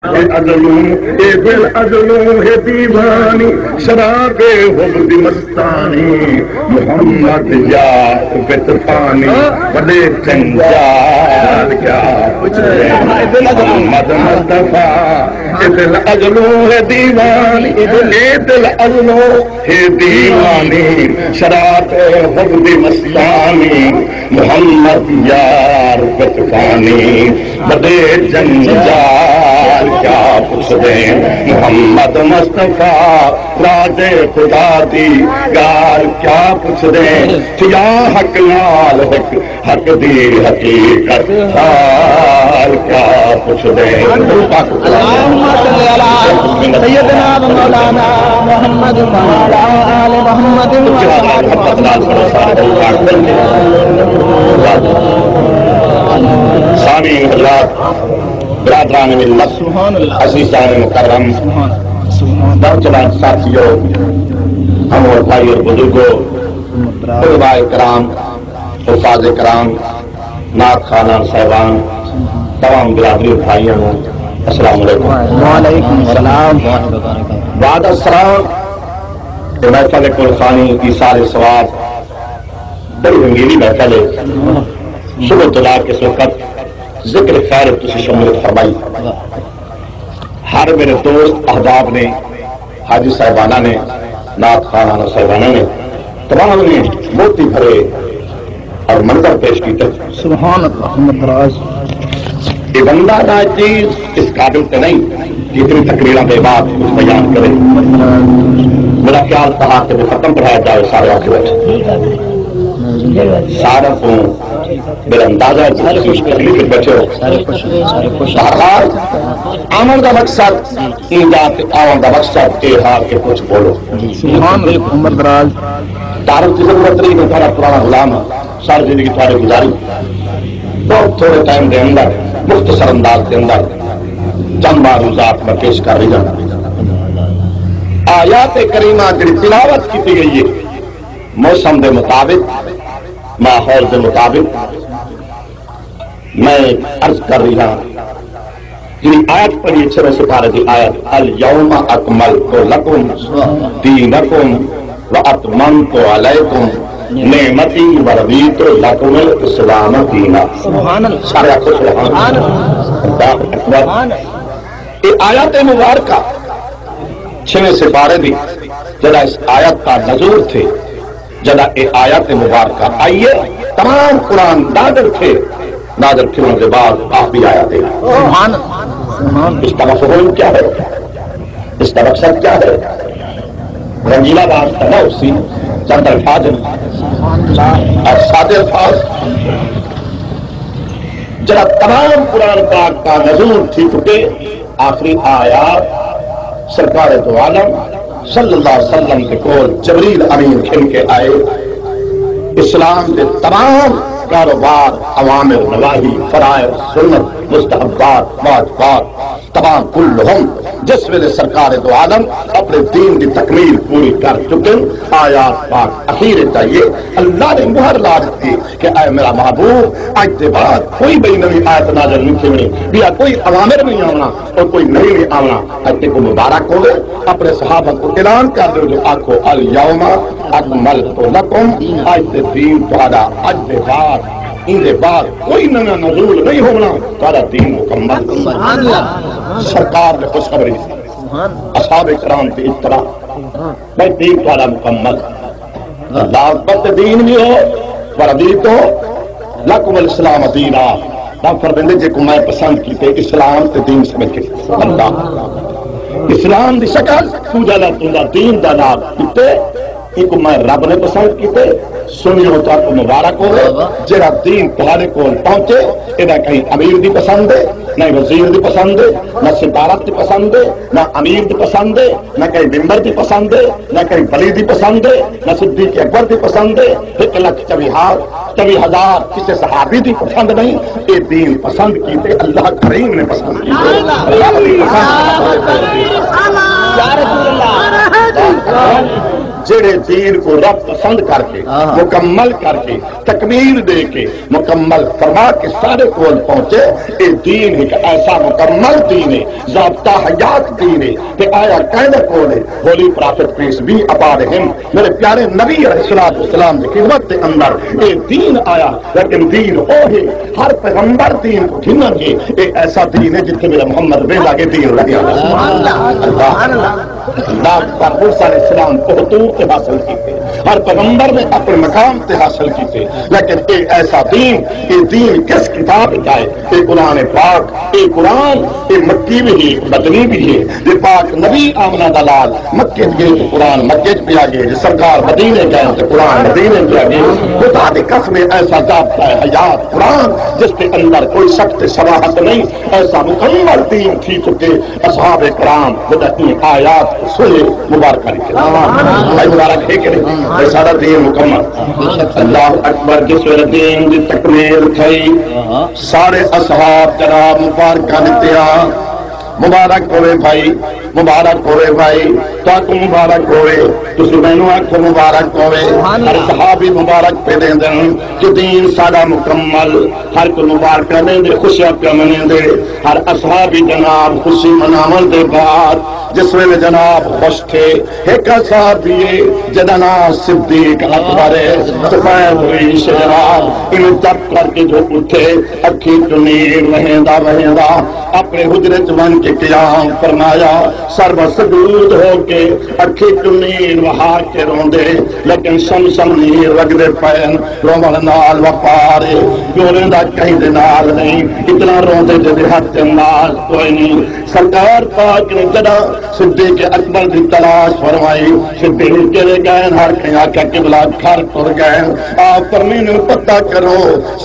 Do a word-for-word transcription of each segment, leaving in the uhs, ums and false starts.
اے ازلوں، اے دل ازلوں ہے دیوانی، شراب حب دی مستانی۔ محمد یار وچ پانی، وݙے جنجال کیا پچھدے۔ محمد مصطفیٰ، اے دل ازلوں ہے دیوانی، اے دل ازلوں ہے دیوانی، شراب حب دی مستانی۔ محمد یار وچ پانی، وݙے جنجال کیا پچھدے۔ محمد مصطفیٰ، راز خدا دی ڳالھ کیا پچھدے۔ تھیا حق نال حق، حق دی حقیقت حال کیا پچھدے۔ اللہم صل علی سیدنا و مولانا محمد و علی آل محمد و صحابہ۔ سامعین حضرات، برادران ملت، سبحان اللہ۔ عزیزان مکرم، سبحان اللہ۔ نوجوان ساتھیو، ہم اور بھائی اور بزرگو، علماء کرام، حفاظ کرام، نعت خوانان صاحبان، تمام برادری بھائیاں نوں السلام علیکم۔ وعلیکم السلام۔ بعد السلام، اے محفل قرآن خوانی، ایصال ثواب، بڑی رنگینی محفل ہے۔ صبح تو لا کے اس وقت ذکر خیر تسی شمولیت فرمائی۔ ہر میرے دوست احباب نے، حاجی صاحبانہ نے، نعت خوانانہ صاحبانہ نے، تمام نے موتی بھرے اور منظر پیش کیتے۔ سبحان اللہ، محمد راج۔ یہ بندہ نہ چیز اس قابل تے نہیں کہ اتنی تقریراں دے بعد کچھ بیان کرے۔ میرا خیال تھا کہ ختم پڑھایا جائے، سارے آ کے بیٹھے۔ سارے کو میرا اندازہ ہے کہ تسی تکلیف وچ بیٹھے ہو۔ بہرحال، آوݨ دا مقصد ایندا تے آوݨ دا مقصد اے ہا کہ کچھ بولو۔ سبحان اللہ، محمد راج۔ تعارف دی ضرورت نہیں، میں تھوڑا پرانا غلام ہاں، ساری زندگی تھوڑے گزاری۔ بہت تھوڑے ٹائم دے اندر، مختصر انداز دے اندر چند معروضات میں پیش کر رہی ہاں۔ آیات کریمہ جڑی تلاوت کیتی گئی ہے، موسم دے مطابق، ماحول دے مطابق، میں عرض کر رہی ہاں، جڑی آیت پڑھی، چھویں سپارے دی آیت، الیوم اکملت لکم دینکم و اتممت علیکم نعمتی و رضیت لکم الاسلام دینا۔ سبحان اللہ۔ سارے آکھو سبحان اللہ۔ سبحان اللہ۔ اللہ اکبر۔ سبحان اللہ۔ اے آیت مبارکہ چھویں سپارے دی، جڑا اس آیت دا نزول تھے، جݙاں اے آیت مبارکہ آئی ہے، تمام قرآن نازل تھے، نازل تھیوݨ دے بعد آپ بھی آیا تھے۔ سبحان اللہ، سبحان اللہ۔ اس کا مفہوم کیا ہے؟ اس کا مقصد کیا ہے؟ رنگیلا باز کا نہ اسی چند الفاظ ہیں۔ اور سادے الفاظ، جڑا تمام قرآن پاک کا نزول تھی چکے، آخری آیات سرکار دو عالم صلی اللہ علیہ وسلم دے کول جبریل امین گھن کے آئے۔ اسلام دے تمام کاروبار، اوامر، نواہی، فرائض، سنت، مستحبات، واجبات، تمام کلہم، جس ویلے سرکار دو عالم اپنے دین دی تکمیل پوری کر چکن، آیات پاک اخیر چاہیے، اللہ نے مہر لا دیتی کہ اے میرا محبوب، اج دے بعد کوئی بئی نوی آیت نازل نہیں تھیونی، بیا کوئی اوامر نہیں آونا اور کوئی نہیں نہیں آونا۔ اج تیکوں مبارک ہوے، اپنے صحابہ کو اعلان کر دیو جو آکھو، الیوم اکملت لکم، اج دے دین تہاڈا، اج دے بعد، این دے بعد کوئی نیا نزول نہیں ہونا، تہاڈا دین مکمل۔ سبحان اللہ۔ سرکار نے خوشخبری، سبحان اللہ۔ اصحاب کرام دی اتباع، بھائی دین تہاڈا مکمل۔ اللہ اکبر تے دین بھی ہو، ورضیت لکم الاسلام دینا۔ رب فرمیندے، جے کو میں پسند کیتے اسلام تے دین سمجھ کے۔ اللہ۔ اسلام دی شکل، پوجا دا تندا دین دا نام کیتے، ایکو میں رب نے پسند کیتے۔ سنیو، تہاکوں مبارک ہوے، جیڑھا دین تہاڈے کول پہنچے، اے نہ کہیں امیر دی پسند ہے، نہ وزیر دی پسند ہے، نہ سفارت دی پسند ہے، نہ امیر دی پسند ہے، نہ کہیں ممبر دی پسند ہے، نہ کہیں ولی دی پسند ہے، نہ صدیق اکبر دی پسند ہے۔ ہک لکھ چوی ہزار، چوی ہزار کسے صحابی دی پسند نہیں، اے دین پسند کیتے، اللہ کریم نے پسند کیتے۔ اللہ دی پسند۔ یا رسول اللہ۔ جیڑھے دین کوں رب پسند کر کے، آہا۔ مکمل کر کے، تکمیل ݙے کے، مکمل فرما کے ساݙے کول پہنچے۔ اے دین ہک ایسا مکمل دین ہے، ضابطہ حیات دین ہے۔ تے آیا کیندے کول ہے؟ Holy Prophet, peace be upon him۔ میرے پیارے نبی علیہ الصلوۃ والسلام دی خدمت دے اندر اے دین آیا، لیکن دین او ہے، ہر پیغمبر دین کوں گھنن گے۔ اے ایسا دین ہے جتھے میرا محمد ویندا گے دین رہیا۔ سبحان اللہ، سبحان اللہ۔ اللہ اکبر۔ موسیٰ علیہ السلام کوہ طور تے حاصل کیتے، ہر پیغمبر نے اپنے مقام تے حاصل کیتے، لیکن اے ایسا دین، اے دین کس کتاب وچ آئے؟ اے قرآن پاک، اے قرآن، اے مکی بھی ہے، مدنی بھی ہے۔ جے پاک نبی آمنہ دا لال مکے چ گئے تو قرآن مکے چ پیا گئے، جے سرکار مدینے گئے تو قرآن مدینے پیا گئے۔ خدا دی قسم، ایسا ضابطہ ہے حیات قرآن، جس کے اندر کوئی شک تے شباہت نہیں۔ ایسا مکمل دین تھی چکے۔ اصحاب کرام جݙاں ایں آیات کوں سݨے، مبارکاں ݙتے۔ بھائی، مبارک ہے کہ نہیں؟ بھائی، ساݙا دین مکمل۔ اللہ اکبر۔ جس ویلے دین دی تکمیل تھئی، سارے اصحاب جناب مبارکاں ݙتیاں۔ مبارک ہووے بھائی، مبارک ہووے بھائی، تہاکوں مبارک ہووے، تسی مینوں آکھو مبارک ہووے۔ ہر صحابی مبارک پئے ݙیندن کہ دین ساݙا مکمل۔ ہر کوئی مبارکاں ݙیندے، خوشیاں پیا منیندے۔ ہر اصحابی جناب خوشی مناوݨ دے بعد جس ویلے جناب خوش تھے، ہک اصحابی ہے جݙاں ناں صدیق اکبر ہے، سفید ریش جناب، اینوں چپ کر کے جو اٹھے، اکھیں چوں نیر وہیندا وہیندا اپݨے حجرے چ ونڄ کے قیام فرمایا، سر بسجود ہو کے اکھیں چوں نیر وہا کے روندے، لیکن شم شم نیر وڳدے پئن۔ رووݨ نال وپار ہے، جو روندا کہیں دے نال نہیں، اتنا روندے جیندے ہتھ چ ناز کوئی نہیں۔ سرکار پاک نے جݙاں صدیق اکبر دی تلاش فرمائی، صدیق کیڑھے ڳئن؟ ہر کہیں آکھیا، قبلہ گھر ٹر ڳئن۔ آپ فرمیندن، پتہ کرو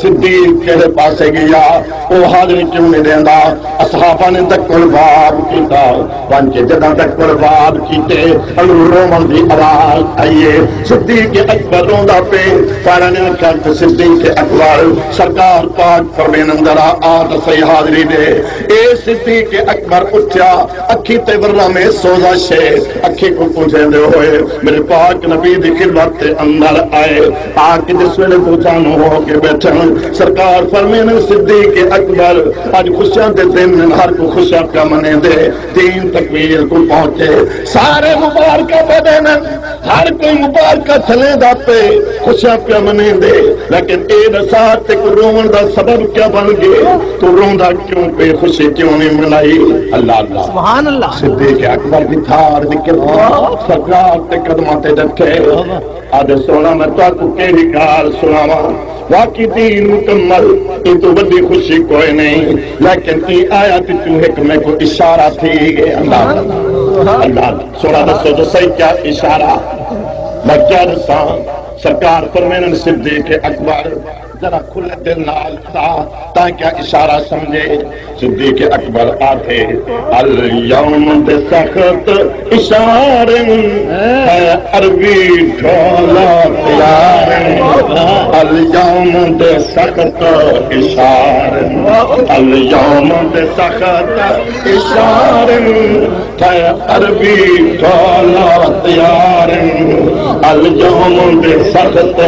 صدیق کیڑھے پاسے ڳیا، او حاضری کیوں نہیں ݙیندا؟ اصحاباں نے دکل باب کیتا۔ ونڄ کے جݙاں تک برباد کیتے، اڳوں رووݨ دی آواز آئی ہے۔ صدیق اکبر روندا پئے۔ سارے نے آکھیا کہ صدیق اکبر، سرکار پاک فرمیندن، ذرا آ تاں سہی حاضری ݙے۔ اے صدیق اکبر اٹھیا، اکھیں تے ورّاں میں سوزش ہے، اکھیں کوں پونجھیندے ہوئے میرے پاک نبی دی خدمت دے اندر آئے۔ آ کے جس ویلے دوجانو ہو کے ٻیٹھن، سرکار فرمیندن، صدیق اکبر، اڄ خوشیاں دے دن ہن، ہر کوئی خوشیاں پیا منیندے۔ دین تکمیل کوں پہنچے، سارے مبارکاں پئے ݙیندن، ہر کوئی مبارکاں تھلیندا پئے، خوشیاں پیا منیندے۔ لیکن اے ݙسا، تیکوں رووݨ دا سبب کیا بݨ ڳئے؟ توں روندا کیوں پئے؟ خوشی کیوں نہیں منائی؟ اللہ اللہ۔ سبحان اللہ۔ صدیق اکبر دی تھاڑ نکل ڳئی، سرکار دے قدماں تے ݙٹھے۔ آہدے، سوہݨا، میں تہاکوں کیڑھی ڳالھ سݨاواں؟ واقعی دین مکمل، ایں توں وݙی خوشی کوئی نہیں۔ لیکن ایں آیت چوں ہک میکوں اشارہ تھی ڳئے۔ اللہ، اللہ، سوہݨا، ݙسو جو صحیح کیا اشارہ؟ میں کیا ݙساں؟ سرکار فرمیندن، صدیق اکبر، ذرا کھلے دل نال ادا، تاں کیا اشارہ سمجھے؟ صدیق اکبر آہدے، الیوم دے سخت اشارن، ہے عربی ڈھولا تیارن۔ الیوم دے سخت اشارن، الیوم دے سخت اشارن، ہے عربی ڈھولا تیارن۔ الیوم دے سخت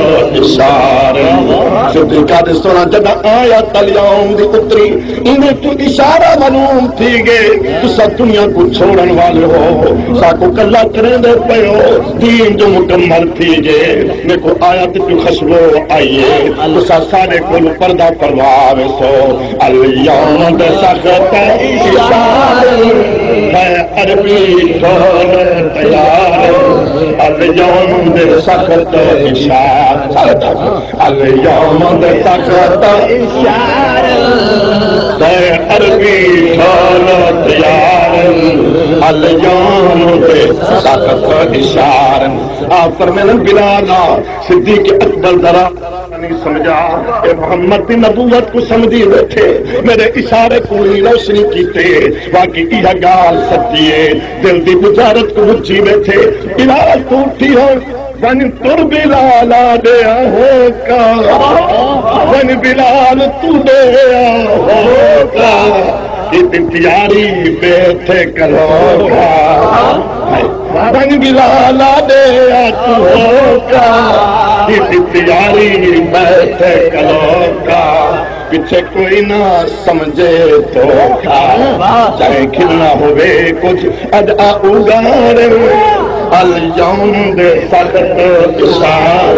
اشارن۔ صدیق آہدے، سوہݨا، جݙاں آیت الیوم دی اتری، ایندے توں اشارہ معلوم تھی ڳئے، تساں دنیا کوں چھوڑݨ والے ہو، ساکوں کلھا کریندے پئے ہو، دین جو مکمل تھی ڳئے، میکوں آیت چوں خوشبو آئی ہے، تساں ساݙے کولوں پردہ کروا ویسو۔ الیوم دے سخت اشارن، ہے عربی ڈھول تیارن۔ الیوم دے سخت اشارن۔ الیوم دے سخت اشارن، ہے عربی ڈھول تیارن۔ الیوم دے سخت اشارن۔ آپ فرمیندن، بلالا، صدیق اکبر ذرا نہیں سمجھا، اے محمد دی نبوت کوں سمجھی ٻیٹھے، میرے اشارے کوں نہیں روشنی کیتے، باقی ایہا ڳالھ سچی ہے، دل دی بجارت کوں بجھی ٻیٹھے۔ بلال توں اٹھی ہو، ونڄ تر بلال آ ݙے آ ہوکا، ونڄ بلال توں ݙے آ ہوکا۔ کیتی تیاری بیٹھے کلوکا، بن بلالا دے اتھوں ہوکا۔ کیتی تیاری بیٹھے کلوکا، پچھے کوئی نہ سمجھے دھوکا۔ چاہے کھلنا ہووے کجھ ادا اگاڑ، الیوم دے سخت اشار،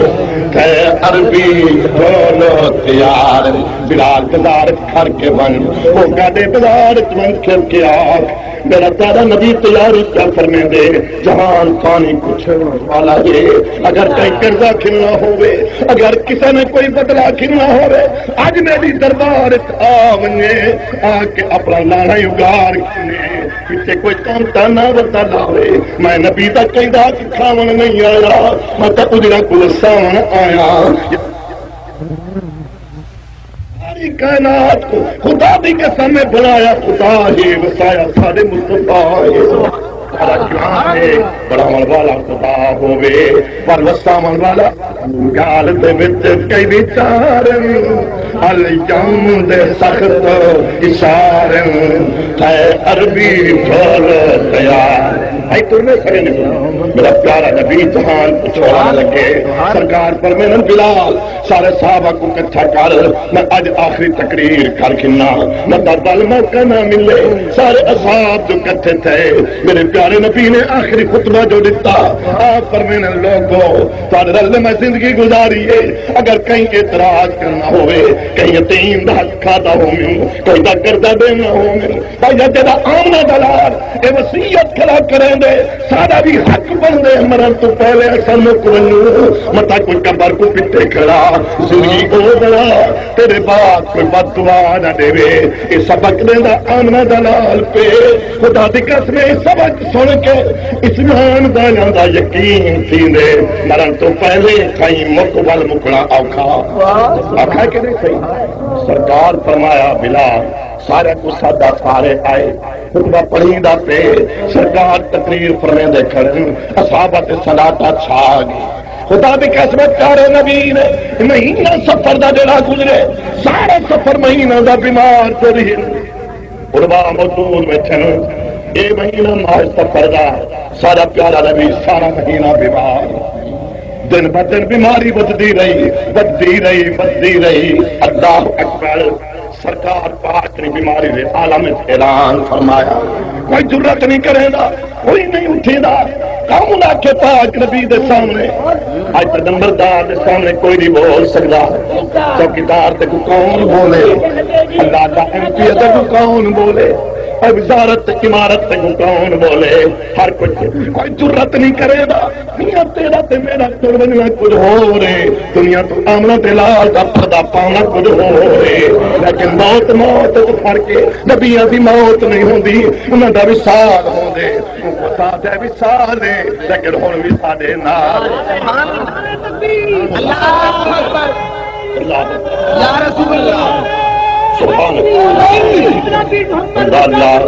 کئے عربی ڈھول تیار۔ بلال بازار کھڑ کے ونڄ، او گاݙے بازار اچ ونڄ کھل کے آکھ، میرا پیارا نبی تیاری پیا فرمیندے، جہان فانی پچھݨ والا ہے۔ اگر کہیں قرضہ کھلنا ہووے، اگر کسے نے کوئی بدلہ کھلنا ہووے، اڄ میری دربار اچ آ ونڄے، آ کے اپݨا لاڑا ہی اگاڑ گھنے۔ پچھے کوئی کم تانا وتا لاوے، میں نبی دا کہیں دا کھاوݨ نہیں آیا، میں تاں اجڑا کوں وساوݨ آیا۔ ساری کائنات کوں خدا دی قسم ہے بݨایا خدا ہے، وسایا ساݙے مصطفیٰ ہے۔ سارا جہان ہے بݨاوݨ والا خدا ہووے، پر وساوݨ والا۔ ڳالھ دے وچ کئی وچار، الیوم دے سخت اشار، تھئے عربی ڈھول تیار۔ بھائی ترنے کھڑے نے، میرا پیارا نبی جہان کوں چھوڑݨ لڳے۔ سرکار فرمیندن، بلال، سارے صحابہ کوں کٹھا کر، میں اڄ آخری تقریر کر گھناں، متاں ول موقع نہ ملے۔ سارے اصحاب جو کٹھے تھئے، میرے پیارے نبی نے آخری خطبہ جو ݙتا، آپ فرمیندن، لوگو، تہاݙے رلے میں زندگی گزاری ہے، اگر کہیں اعتراض کرݨا ہووے، کہیں یتیم دا حق کھادا ہووے، کہیں دا قرضہ ݙیوݨا ہووے، بھائی جیڑھا آمنہ دا لال اے وصیت کھڑا کریندے، ساݙا وی حق بݨدے، مرݨ توں پہلے اساں مک ونڄوں، متاں کوئی قبر کوں پٹے کھڑا، زندگی او بݨا، تیݙے بعد کوئی بد دعا نہ ݙیوے۔ اے سبق ݙیندا آمنہ دا لال پئے۔ خدا دی قسم، اے سبق سݨ کے ایمان والوں دا یقین تھیندے، مرݨ توں پہلے تھائیں مک ول مکݨا اوکھا۔ اوکھا کہ نہیں صحیح؟ سرکار فرمایا، بلال، سارے کوں سدا، سارے آئے۔ خطبہ پڑھیندا پئے، سرکار تقریر فرمیندے کھڑن، اصحابہ تے سناٹا چھا ڳئے۔ خدا دی قسم، پیارے نبی نے مہینہ صفر دا جیڑھا گزرے، سارا صفر مہینہ دا بیمار جو رہے۔ علماء موجود بیٹھن، اے مہینہ ماہ صفر دا، سارا پیارا نبی سارا مہینہ بیمار۔ دن ب دن بیماری ودھدی رہی، ودھدی رہی، ودھدی رہی۔ اللہ اکبر۔ سرکار پاک نے بیماری دے عالم وچ اعلان فرمایا، کوئی جرات نہیں کریندا، کوئی نہیں اٹھیندا۔ کون آکھے پاک نبی دے سامنے؟ اج تے نمبردار دے سامنے کوئی نہیں بول سکدا۔ چوکیدار تے کو کون بولے؟ اللہ دا ایم پی اے تے کو کون بولے؟ اے وزارت تے عمارت تے کو کون بولے؟ ہر کوئی، کوئی جرات نہیں کریندا۔ میاں تیرا تے میرا ٹر ونڄݨا کجھ ہور ہے، دنیا توں آمنہ تے لال دا پردہ پاوݨا کجھ ہور ہے، لیکن موت، موت اچ فرق ہے۔ نبیاں دی موت نہیں ہوندی، انہاں دا وصال ہوندے۔ وفات ہے وصال ہے، لیکن ہݨ وی ساݙے نال۔ اللہ اکبر۔ اللہ۔ یا رسول اللہ۔ سبحان اللہ۔ اللہ، اللہ۔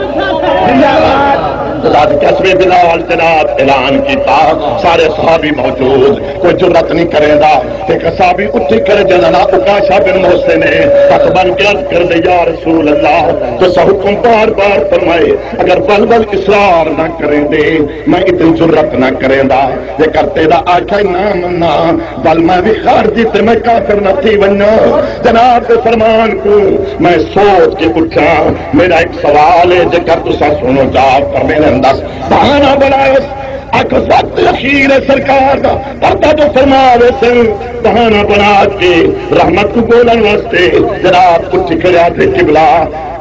اللہ دی قسم، بلال جناب اعلان کیتا، سارے صحابی موجود، کوئی جرات نہیں کریندا۔ ہک صحابی اٹھی کھڑے، جنہاں ناں عکاشہ بن محصن ہے، ہتھ بن کے عرض کردے، یا رسول اللہ، تساں حکم بار بار فرمائے، اگر ول ول اصرار نہ کریندے، میں اتنی جرات نہ کریندا۔ جے کر تیرا آکھیا نہ مناں، ول میں وی خارجی تے میں کافر نہ تھی ونڄاں۔ جناب دے فرمان کوں میں سوچ کے اٹھاں، میرا ہک سوال ہے، جے کر تساں سنو جواب پر میرے انداز بہانہ بݨاؤ۔ اکھ وقت اخیر ہے سرکار دا، پردہ جو فرما ویسن، بہانہ بݨا کے رحمت کوں ڳولݨ واسطے جناب اٹھ کھڑیا تے قبلہ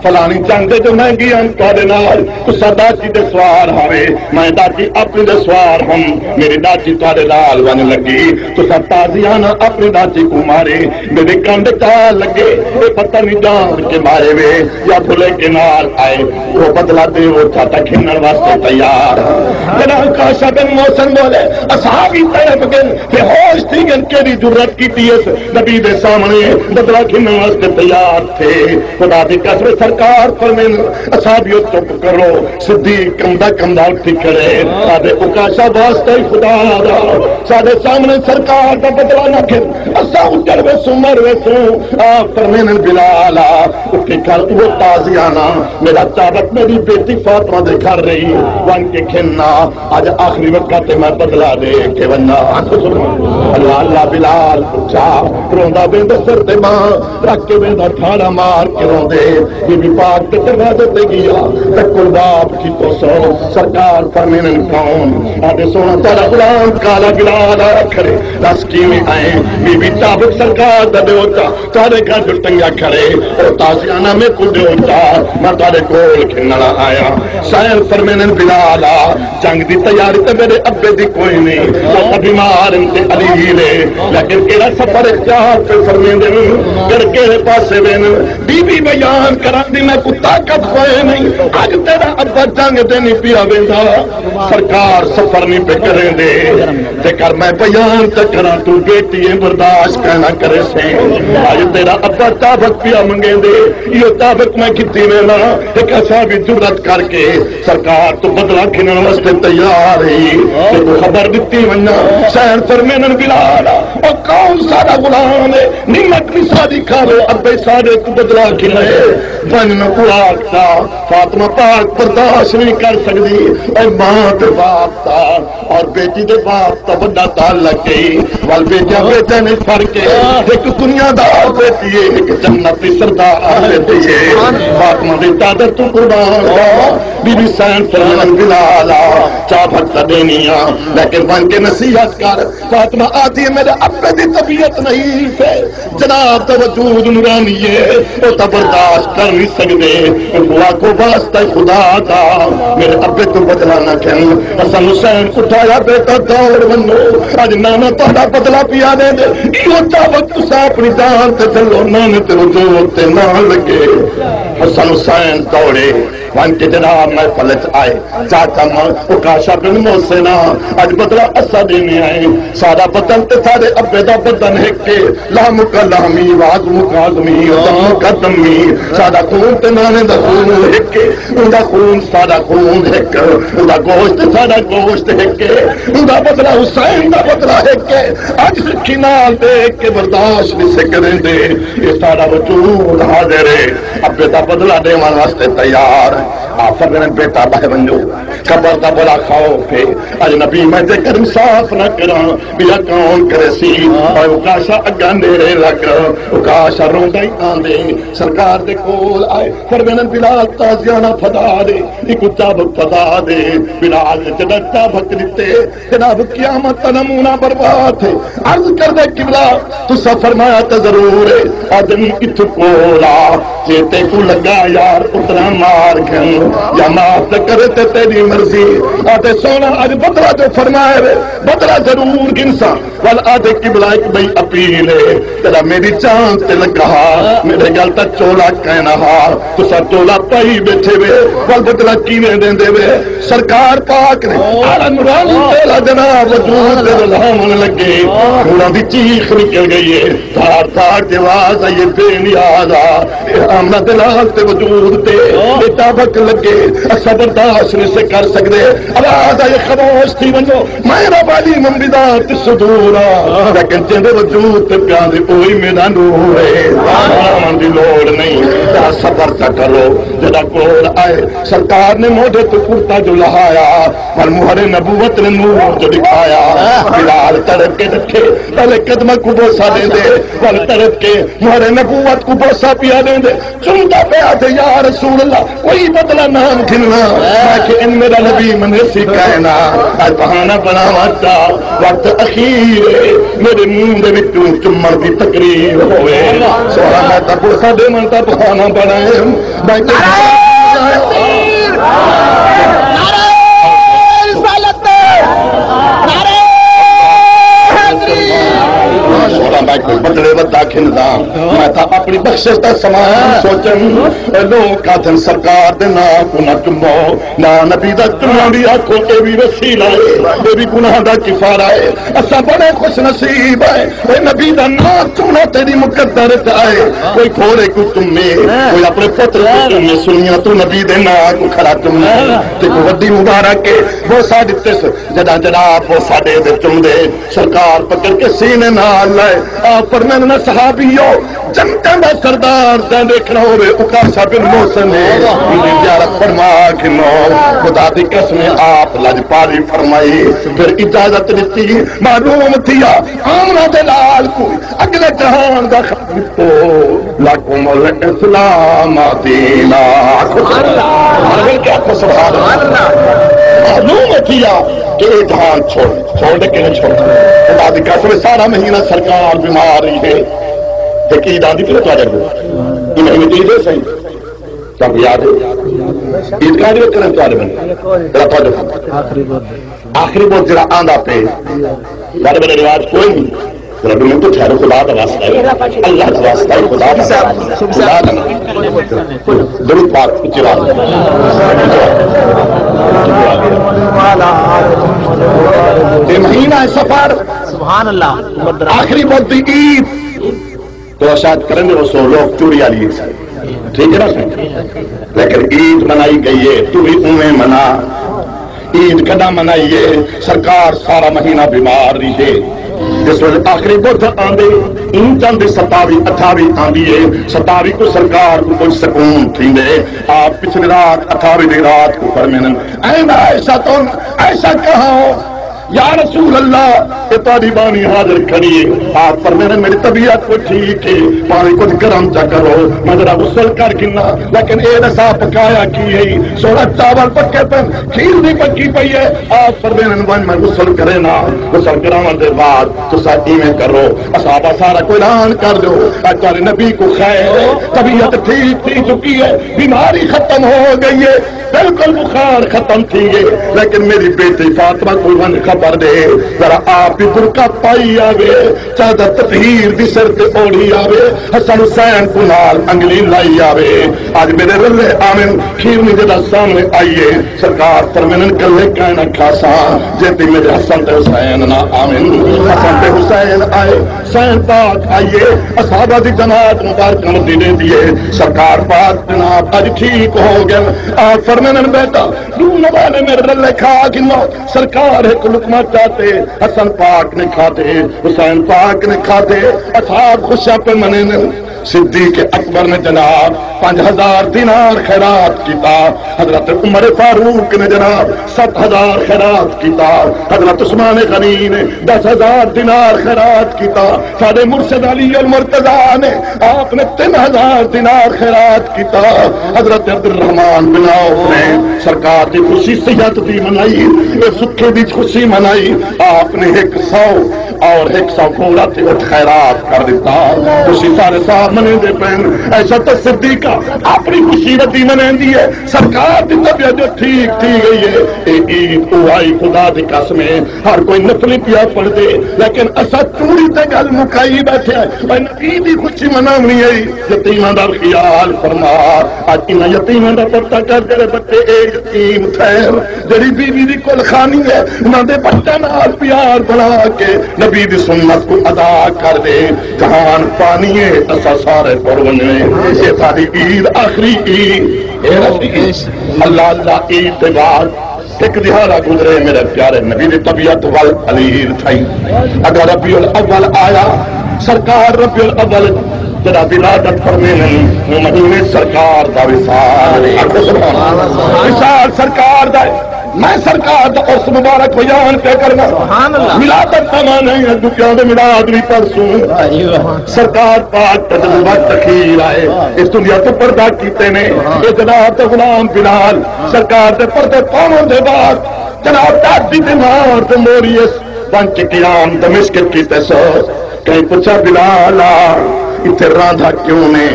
فلانی جنگ دے جو میں ڳیاں تہاݙے نال، تساں ݙاچی دے سوار ہاوے، میں ݙاچی اپݨی دے سوار ہم، میری ݙاچی تہاݙے نال ونڄ لڳی، تساں تازیانہ اپݨی ݙاچی کوں مارے، میرے کنڈ چا لڳے، اے پتہ نہیں جان کے مارے وے یا بھلے کے نال آئے، او بدلہ دے او چاٹا کھنݨ واسطے تیار ہاں۔ جناب عکاشہ بن محصن بولے، اصحابی تڑپ ڳن، بے ہوش تھی ڳن، کیڑھی جرات کیتی اس نبی دے سامنے بدلہ گھنݨ واسطے تیار تھے۔ خدا دی قسم، سر سرکار فرمین، اصحابیو چپ کرو۔ صدیق کمدا کمدا اٹھی کھڑے، آہدے عکاشہ واسطہ ہی خدا دا، ساڈے سامنے سرکار دا بدلہ نہ گھن، اساں اجڑ ویسوں، مر ویسوں۔ آپ فرمین، بلال آ، اٹھی کھڑ، اوہ تازیانہ میرا چابک میری بیٹی فاطمہ دے گھر رہی، ونج کے گھن آ، اج آخری وقت تے میں بدلہ ݙے کے ونڄاں۔ اللہ اللہ، بلال اٹھا، روندا ویندا سر تے ماں رکھ کے ویندا، ٹھاڑا مار کے روندے۔ بی بی پاک تے دروازے تے ڳیا، تے کلباب کیتوسوں، سرکار فرمیندن کون؟ آہدے سوہݨا تہاݙا غلام کالا بلال آ کھڑے، ݙس کیویں آئے؟ بی بی چابک سرکار دا ݙیوتا تہاݙے گھر جو ٹنگا کھڑے، او تازیانہ میکوں ݙیوتا، میں تہاݙے کول گھنݨ آیا۔ سائیں فرمیندن، بلال آ، جنگ دی تیاری تے میݙے ابے دی کوئی نہیں، او تاں بیمار ہن تے علیل ہے، لیکن کیڑھا سفر اختیار پئے فرمیندن، کیڑھے کیڑھے پاسے وین؟ بی بی بیان کراندی، میکوں طاقت کوئی نہیں، اڄ تیݙا ابا جنگ تے نہیں پیا ویندا، سرکار سفر نہیں پئے کریندے۔ جیکر میں بیان تے کراں، توں بیٹی ایں، برداشت کائنا کریسیں۔ اڄ تیݙا ابا چابک پیا منگیندے، ایہو چابک میں گھدی وینداں۔ ہک اصحابی جرات کر کے سرکار توں بدلہ گھنݨ واسطے تیار ہئی، تیکوں خبر ݙتی ونڄاں۔ سائیں فرمیندن، بلال، او کون ساݙا غلام ہے؟ نمک وی ساݙی کھاوے، ابے ساݙے کوں بدلہ گھنے۔ ونڄ نہ اڑاکتا، فاطمہ پاک برداشت نہیں کر سڳدی۔ اے ماں تے باپ دا اور بیٹی دے باپ دا وݙا تعلق ہے۔ ول بیٹیاں بیٹیاں وچ فرق ہے، ہک دنیا دار بیٹی ہے، ہک جنت دی سردار بیٹی ہے۔ فاطمہ دی چادر توں قربان ہاں۔ بی بی سائیں فرمیندن، بلال آ، چابک تاں ݙینی آ، لیکن ونڄ کے نصیحت کر۔ فاطمہ آہدی، میݙے ابے دی طبیعت نہیں ہے، جناب دا وجود نورانی ہے، او تاں برداشت کر نہیں سڳدے۔ او آکھو، واسطہ خدا دا، میݙے ابے توں بدلہ نہ گھن۔ حسن حسین اٹھایا، بیٹا دوڑ ونڄو، اڄ نانا تہاݙا بدلہ پیا ݙیندے۔ ایہو چابک تساں اپݨی جان تے جھلو، نانے تے وجود تے نہ لڳے۔ حسن حسین دوڑے ونڄ کے جناب محفل اچ آئے۔ چاچا من عکاشہ بن محسن آں، اڄ بدلہ اساں ݙیندے آئے۔ ساݙا بدن تے ساݙے ابے دا بدن ہک ہے، لحمک لحمی و عظمک عظمی و دمک دمی۔ ساݙا خون تے نانے دا خون ہک ہے، اوندا خون ساݙا خون ہک، اوندا گوشت ساݙا گوشت ہک ہے، اوندا بدلہ حسین دا بدلہ ہک ہے۔ اڄ سکھی نال ݙیکھ کے برداشت نہیں سے کریندے، اے ساݙا وجود حاضر ہے، ابے دا بدلہ ݙیوݨ واسطے تیار ہے۔ آ فرمیندن، بیٹا ٻہہ ونڄو، قبر دا بڑا خوف ہے، اڄ نبی میں جیکر انصاف نہ کراں، ٻیا کون کریسی؟ اے عکاشہ اڳاں نیڑے لڳ، عکاشہ روندا ہی آندے سرکار دے کول آئے، فرمیندن، بلال تازیانہ پھدا ݙے، ایکوں چابک پھدا ݙے۔ بلال نے جݙاں چابک ݙتے، جناب قیامت دا نمونہ برباد ہے۔ عرض کردے، قبلہ تساں فرمایا تاں ضرور ہے، آہدن اتھوں کول آ، جے تیکوں لڳا یار اتنا مار گھن، یا معاف تے کرے تے تیݙی مرضی۔ آہدے سوہݨا اڄ بدلہ جو فرمایا وے، بدلہ ضرور گھنساں۔ ول آہدے، قبلہ ہک ٻئی اپیل ہے، تیݙا میݙی جان تے لڳا ہا، میݙے ڳل تاں چولا کائنا ہا، تساں چولا پائی ٻیٹھے وے، ول بدلہ کیویں ݙیندے وے؟ سرکار پاک نے آلا نورانی تیلا جناب وجود تے رلاوݨ لڳے، انہاں دی چیخ نکل ڳئی ہے، دھاڑ دھاڑ دی آواز آئی ہے، بے نیاز آ، اے آمنہ دے نال تے وجود تے، اے چابک لڳے، اساں برداشت نہیں سے کر سڳدے، آواز آئی ہے، خاموش تھی ونڄو۔ میں رب علی من بذات الصدور ہاں، لیکن جیندے وجود تے پیاندے اوہی میݙا نور ہے۔ بݨاوݨ دی لوڑ نہیں، ذرا صبر تاں کرو۔ جݙاں کول آئے، سرکار نے موڈھے تے کرتا جو لہایا، ول مہر نبوت نے نور جو ݙکھایا۔ بلال تڑپ کے ݙٹھے، پہلے قدماں کوں بوسہ ݙیندے، ول تڑپ کے مہر نبوت کوں بوسہ پیا ݙیندے۔ چمدا پیا تے، یا رسول اللہ، کوئی بدلہ نہ گھننا۔ میں کہ ان میݙا نبی منیسی کائنا، اڄ بہانہ بݨاوݨ دا وقت اخیر ہے، میݙے منہ دے وچوں چمݨ دی تقریر ہووے۔ سوہݨا میں تاں بوسہ ݙیوݨ دا بہانہ بݨائے، میں کہ نعرہ رسالت، نعرہ حیدری۔ سوہݨا میں کوئی بدلے ودا گھندا، میں تاں اپݨی بخشش دا سامان سوچن۔ اے لوک آکھن سرکار دے ناں کوں نہ چمو، نہ نبی دا چمن وی آکھو، اے وی وسیلہ ہے، اے وی گناہ دا کفارہ ہے۔ اساں بڑے خوش نصیب ہیں، اے نبی دا ناں چمنا تیری مقدر وچ آئے۔ کوئی گھوڑے کوں چمے، کوئی اپنے پتر کوں چمے، سنیاں توں نبی دے ناں کوں کھڑا چمے تے کوئی وڈی مبارک ہے۔ بوسہ ݙتس، جݙاں جناب بوسہ ݙے تے چمدے، سرکار پکڑ کے سینے نال لائے۔ آپ فرمیندے نے، صحابیو، جنتاں دا سردار جیں ݙیکھݨا ہووے، عکاشہ بن محصن ہے، ایندی زیارت فرما گھنو۔ خدا دی قسم ہے، آپ لجپالی فرمائی، پھر اجازت ݙتی۔ معلوم تھیا، آمنہ دے لال کوں اڳلے جہان دا خط ݙتو، لکم الاسلام دینا۔ آکھو سبحان اللہ۔ آکھو کیا؟ آکھو سبحان اللہ۔ معلوم تھیا کہ اے جہان چھوڑ، چھوڑ ݙے کہ نہیں چھوڑ۔ خدا دی قسم، سارا مہینہ سرکار بیمار رہی ہے۔ ہک عید آندی پئی تہاݙے کول، ایں مہینے دی عید ہے سائیں، تہاکوں یاد ہے؟ عید کائیں دی کرن تہاݙے بندے؟ ذرا توجہ فرما۔ آخری بوت جڑا آندا پے، بڑے بڑے رواج کوئی نہیں۔ ذرا دو منٹ ٹھہرو، خدا دا واسطہ ہے، اللہ دا واسطہ ہے، خدا دا واسطہ ہے، خدا دا نام۔ درود پاک اچی آواز۔ اے مہینہ ہے صفر۔ سبحان اللہ۔ آخری بوت دی عید۔ تو شاید کرن دے ہو سو لوگ چوری والی عید سن، ٹھیک ہے نا سائیں؟ لیکن عید منائی گئی ہے، تو بھی اوویں منا۔ عید کݙاں منائیے؟ سرکار سارا مہینہ بیمار رہیے، جس ویلے آخری بدھ آندے، ایں چن دی ستاوی اٹھاوی آندی ہے، ستاوی کوں سرکار کوں کجھ سکون تھیندے۔ آپ پچھلی رات، اٹھاوی دی رات کوں فرمیندن، اے عائشہ تن، ایسا کہاں ہو؟ یا رسول اللہ، اے تہاݙی ٻانی حاضر کھڑی ہے۔ آپ فرمیندے، میری طبیعت کوئی ٹھیک ہے، پاویں کجھ گرم چا کرو، میں ذرا غسل کر گھناں، لیکن اے ݙسا پکایا کی ہے؟ سوہݨا چاول پکے پن، کھیر وی پکی پئی ہے۔ آپ فرمیندے، ونڄ میں غسل کرینداں، غسل کراوݨ دے بعد تساں ایویں کرو، اصحابہ سارا کوں اعلان کر ݙیو، اڄ تہاݙے نبی کوں خیر ہے، طبیعت ٹھیک تھی چکی ہے، بیماری ختم ہو گئی ہے۔ بالکل بخار ختم تھی ڳئے، لیکن میری بیٹی فاطمہ کوں ونڄ خبر ݙے، ذرا آپ وی برقع پائی آوے، چادر تطہیر دی سر تے اوڑھی آوے، حسن حسین کوں نال انگلی لائی آوے۔ اڄ میݙے رلے آون، کھیرنی جݙاں سامݨے آئی ہے، سرکار فرمیندن، کلھے کائے نہ کھاساں، جے تئیں میݙے حسن تے حسین نہ آون۔ حسن تے حسین آئے، حسین پاک آئیے، اصحابہ دی جماعت مبارکاں ودی ݙیندی ہے۔ سرکار پاک جناب اڄ ٹھیک ہو ڳئن۔ آپ فرمیندن، بیٹا، ݙو نوالے میݙے رلے کھا گھنو۔ سرکار ہک لقمہ چاتے، حسن پاک نے کھادے، حسین پاک نے کھادے۔ اصحاب خوشیاں پئے منیندن۔ صدیق اکبر نے جناب پنج ہزار دینار خیرات کیتا، حضرت عمر فاروق نے جناب ست ہزار خیرات کیتا، حضرت عثمان غنی نے دس ہزار دینار خیرات کیتا، ساݙے مرشد علی المرتضیٰ نے، آپ نے تن ہزار دینار خیرات کیتا، حضرت عبدالرحمن بن عوف نے سرکار دی خوشی صحت دی منائی، اے سکھے دی خوشی منائی، آپ نے ہک سو اور ہک سو گھوڑا تے اٹھ خیرات کر ݙتا۔ خوشی سارے صاحب منیندے پئن۔ عائشہ تے صدیقہ اپݨی خوشی ودی منیندی ہے، سرکار دی طبیعت جو ٹھیک تھی ڳئی ہے۔ اے عید او آئی، خدا دی قسم ہے، ہر کوئی نفلی پیا پڑھدے، لیکن اساں چوڑی تے ڳل مکائی ٻیٹھے ہیں۔ اے نبی دی خوشی مناوݨی ہے، یتیماں دا خیال فرما۔ اڄ انہاں یتیماں دا پردہ کر، جیڑھے بچے اے یتیم ٹھہر، جیڑھی بیوی دی کل خانی ہے، انہاں دے بچیاں نال پیار بݨا کے نبی دی سنت کوں ادا کر ݙے۔ جہان فانی ہے، اساں سارے ٹر ونڄݨے۔ اے ساݙی عید، آخری عید۔ اے رفیق، اللہ اللہ، عید دے بعد ہک ݙیہاڑا گزرے، میرے پیارے نبی دی طبیعت ول علیر تھئی۔ اگر ربیع الاول آیا، سرکار ربیع الاول جݙاں ولادت فرمیندن، اوں مہینے سرکار دا وصال۔ آکھو سبحان اللہ۔ وصال سرکار دا ہے۔ میں سرکار دا عرس مبارک بیان پیا کرنا۔ سبحان اللہ۔ ولادت دا معنی ہے، ݙوجھیاں دے میلاد وی پڑھسوں۔ واہ جی واہ۔ سرکار پاک تجربہ تخیر آئے، اس دنیا توں پردہ کیتے نے۔ اے جناب دا غلام بلال سرکار دے پردے پاوݨ دے بعد جناب دادی دے نال تے موری اس بن کے قیام دمشق کیتے سو۔ کہیں پچھا، بلال آ، اتھے راندا کیوں نے؟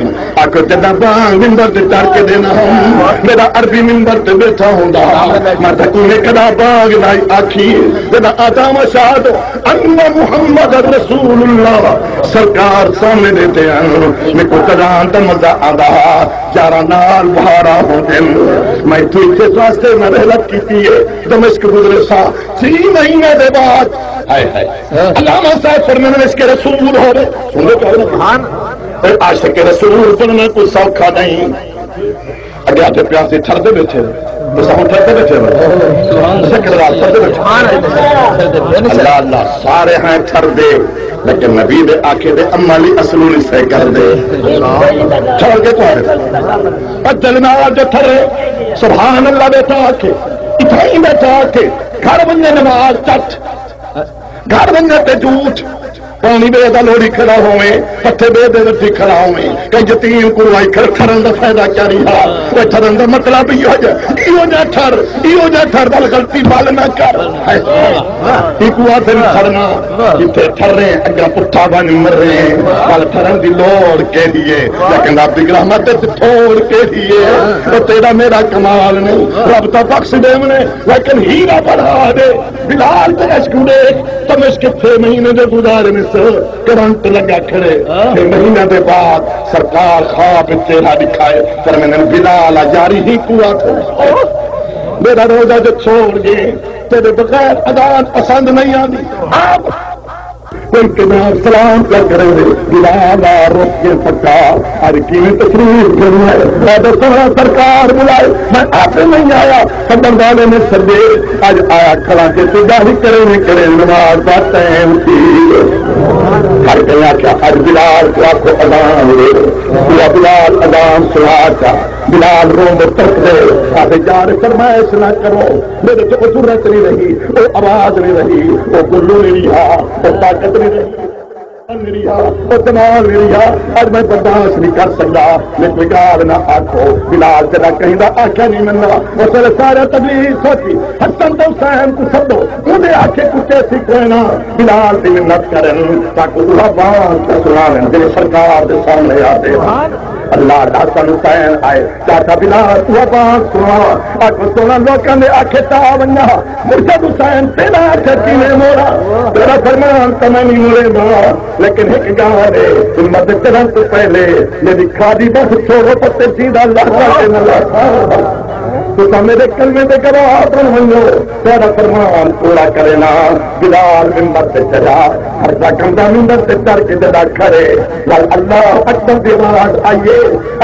آکھو جݙاں بانگ ممبر تے چڑھ کے ݙینا ہم، میݙا عربی ممبر تے ٻیٹھا ہوندا، میں تاں کونے کݙاں بانگ نہ آکھی۔ جݙاں آدم شاہد ان محمد رسول اللہ سرکار سامݨے ݙیندے ہن، میکوں کݙاں تاں مزہ آندا ہا، یاراں نال بھارا ہوندن۔ میں اتھوں اتھے واسطے محنت کیتی ہے، دمشق گزرے سا، چھی مہینے دے بعد، ہائے ہائے، علامہ صاحب فرمیندے عشق رسول ہووے، سن لو، سبحان۔ اے عاشق رسول بݨݨ کوئی سوکھا نہیں۔ اڳے آتے پیاسے ٹھردے ٻیٹھے، تے ساں ٹھردے ٻیٹھے ہو۔ ذکر نال ٹھردے ٻیٹھے۔ اللہ اللہ، سارے ہیں ٹھردے، لیکن نبی دے آکھے دے عمل ہی اصلوں نہیں سے کردے۔ چھوڑ کے تو آ۔ پر دل نال جو ٹھرے، سبحان اللہ ٻیٹھا آکھے، اتھائیں ٻیٹھا آکھے، گھر ونڄے نماز چٹ، گھر ونڄے تے جھوٹ، پاݨی ٻئے دا لوڑھی کھڑا ہوویں، پٹھے ٻئے دے وٹھی کھڑا ہوویں، کہیں یتیم کوں روائی کھڑ، ٹھرݨ دا فائدہ کیا رہیا؟ اوہ ٹھرݨ دا مطلب ایہو جا، ایہو جا ٹھر، ایہو جا ٹھر، ول غلطی ول نہ کر۔ ہائے۔ ایکوں آکھدن ٹھرݨا، جتھے ٹھریں اڳاں پٹھا ونڄ مریں، ول ٹھرݨ دی لوڑ کیڑھی ہے؟ لیکن رب دی رحمت اچ تھوڑ کیڑھی ہے؟ او تیݙا میݙا کمال نہیں، رب تاں بخش ݙیوݨے، لیکن ہیرا بݨا ݙے۔ بلال تے عشق ݙیکھ، دمشق چھ مہینے دے گزارے نس، کرنٹ لڳا کھڑے، چھ مہینے دے بعد سرکار خواب وچ چہرہ ݙکھائے، فرمیندن، بلال آ یاری ہی کوں آکھو، میݙا روزہ جو چھوڑ ڳئے، تیݙے بغیر اذان پسند نہیں آندی۔ آپ کوئی کنار سلام پیا کرے، بلال آ رک کے پکا، اڄ کیویں تشریف گھن آئے؟ میں ݙساں سرکار بلائے، میں آپ نہیں آیا، سݙݨ والے نے سݙے، اڄ آیا کھڑا جے توں ݙاہی کرے نہیں کرے، نماز دا ٹائم تھی۔ ہر کہیں آکھیا، اڄ بلال کوں آکھو اذان ݙے، پورا بلال اذان سݨا چا، بلال روندے ترسدے، آہدے، یار فرمائش نہ کرو، میݙے توں او جرات نہیں رہی، او آواز نہیں رہی، او گلو نہیں رہیا، او طاقت نہیں رہی۔ میری ہا، او جمال میری ہا، اڄ میں برداشت نہیں کر سڳدا، میں کوئی ڳالھ نہ آکھو۔ بلال جݙاں کہیں دا آکھیا نہیں مندا، اس ویلے سارے تبلیغ سوچی، حسن تے حسین کوں سݙو، اوندے آکھے کوں چیسی کوئی نہ، بلال دی منت کرن، تاکوں اوہا بانگ تے سݨاون، جیڑھی سرکار دے سامݨے آندے۔ اللہ دا حسن حسین آئے، چاچا بلال، اوہا بانگ سݨا، آکھو سوہݨا لوکاں دے آکھے تا ونڄا، مرشد حسین تیݙا آکھے کیویں موڑاں، تیݙا فرمان تاں میں نہیں موڑیندا، لیکن ہک ڳالھ ہے، امت دے چڑھݨ توں پہلے میݙی کھاݙی بس چھوڑو، پتے جیندا لہدا تے نہ لہدا۔ تساں میݙے کلمے دے گواہ بݨ ونڄو، تیݙا فرمان پورا کرینداں۔ بلال ممبر تے چڑھا، ہر دا کندہ ممبر تے چڑھ کے جݙاں کھڑے، ول اللہ اکبر دی آواز آئی ہے،